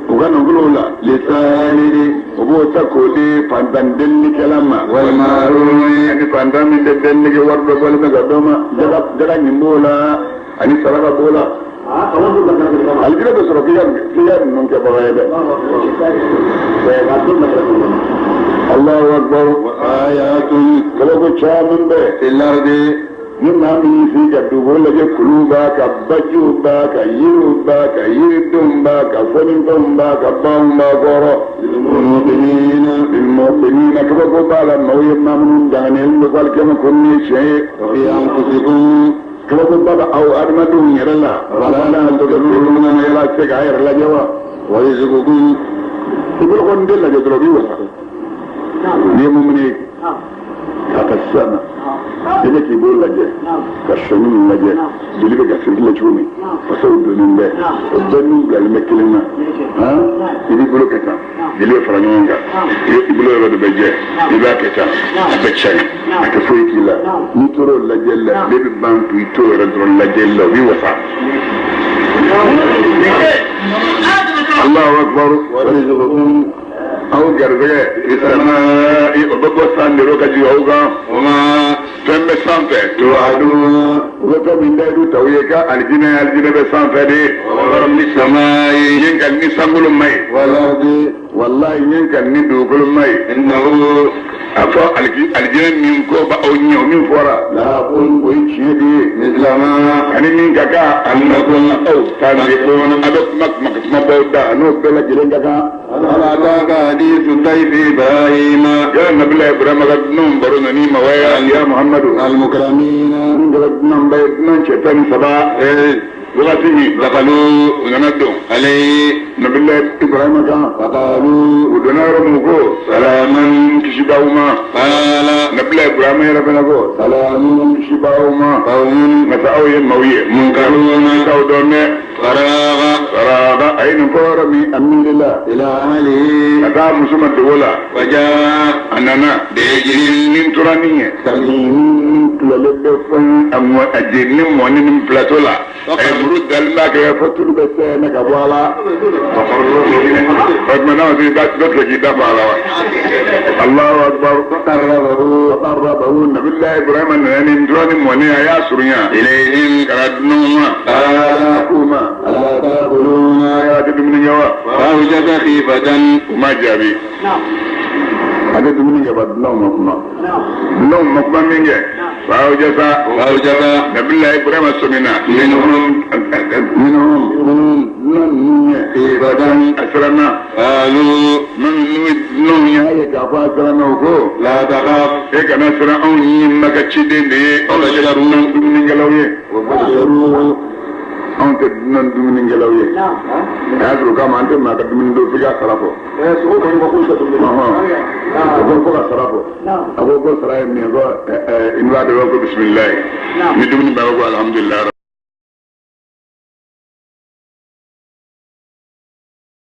u ka nafolow la lisanili u b'o ta k'o di fantan delikɛla ma walima ani fantan min tɛ delikɛ wari dɔ bɔlen bɛ ka d'o ma jaka nin b'o la ani saraka b'o la. Alijinɛ bɛ sɔrɔ k'i ka ninnu kɛbaga ye dɛ. Allahu akbar. Ayatun kabako caman bɛ fil ardi ni maa min y'i sigi ka dugukolo lajɛ kuluw b'a kan bajiw b'a kan yiriw b'a kan yiridenw b'a kan fɔnifɛnw b'a kan baganw b'a kɔrɔ. Lilmuqinina kabako b'a la maaw ye maa minnu danganiyalen don ko alikiyama ko nin ye tiɲɛ ye. Wa fi anfusikum kabako ba bɛ aw adamadenw yɛrɛ la. Afala tubsiruna yala se k'a yɛrɛ lajɛ wa. Wa rizqukum i bolo kɔni den lajɛ dɔrɔn i b'i wasa. N'i ye mumuni ye k'a ta sisan na i bɛ k'i bolo lajɛ ka sɔnni min lajɛ joli bɛ ka sirikile cogo min fasaw donnen bɛ o bɛɛ n'u bilalen bɛ kelen na i b'i bolo kɛ tan joli bɛ fara ɲɔgɔn kan i bolo yɔrɔ de bɛ jɛ i b'a kɛ tan a bɛ cari a tɛ foyi k'i la n'i tor'o lajɛli la tile bɛ ban k'i to yɛrɛ dɔrɔn lajɛli la o b'i wasa. Allahu akbar. Aw garisɛgɛ o bɛ bɔ san de ka jigin aw kan fɛn bɛ sanfɛ u bɛ fɛn min dayidu ta u ye ka alijinɛ alijinɛ bɛ sanfɛ de yen ka ni sankolo ma ye walayi yen ka ni dugukolo ma ye a fɔ alijinɛ min ko b'aw ɲɛ o min fɔra o ye tiɲɛ de ye ani min ka kan aw ta a bɛ kuma kuma baw da n'o bɛɛ lajɛlen ka kan. أتاك حديث ضيف إبراهيم يا نبي الله إبراهيم قد نوم برونا نيما ويا يا محمد المكرمين من بيت من شيطان سبا وقته دخلوا ونندم عليه نبي الله إبراهيم كان فقالوا ودنا رموكو سلاما كشباهما قال نبي Nabila Ibrahima yɛrɛ fana ko salamu sibaw ma nka aw ye maaw ye munkaruna t'aw dɔn dɛ faraga faraga a ye nin fɔ yɔrɔ min a miirila ila ahlihi ka taa muso ma dogo la waja a nana bi'ijlin ni turanin ye min tulalen bɛ fɛn a mɔ a jeninen mɔni ni plateau la a ye muru dalen b'a kɛrɛfɛ fo tulu bɛ sɛɛnɛ ka bɔ a la o tuma n'a ma se dɔ tigɛ k'i da bɔ a la wa Allahu akbar faqarrabahu Nabilayi Ibrahima nana ni turanin mɔni a y'a surunya ilayhim ka na dunanw ma qala k'u ma ala ta'kuluna a tɛ dumuni kɛ wa fa'awjasa khifatan u ma jaabi a tɛ dumuni kɛ ba dunanw ma kuma dunanw ma kuma min kɛ fa'awjasa fa'awjasa Nabilayi Ibrahima sɔmina minhum minhum dunan ninnu ye khifatan a siranna qalu minnu ye dunanw y'a ye k'a fɔ a siranna u ko la takhaf e kana siran anw ye Maka ciden de ye anw tɛ dunan dumunikɛlaw ye wa anw tɛ dunan dumunikɛlaw ye a y'a sɔrɔ k'a ma an tɛ maa ka dumuni dun f'i ka sara fɔ a ko fo ka sara fɔ a ko sara ye min ye ko i b'a dɔn ko bisimilayi ni dumuni banna ko alihamudulilayi.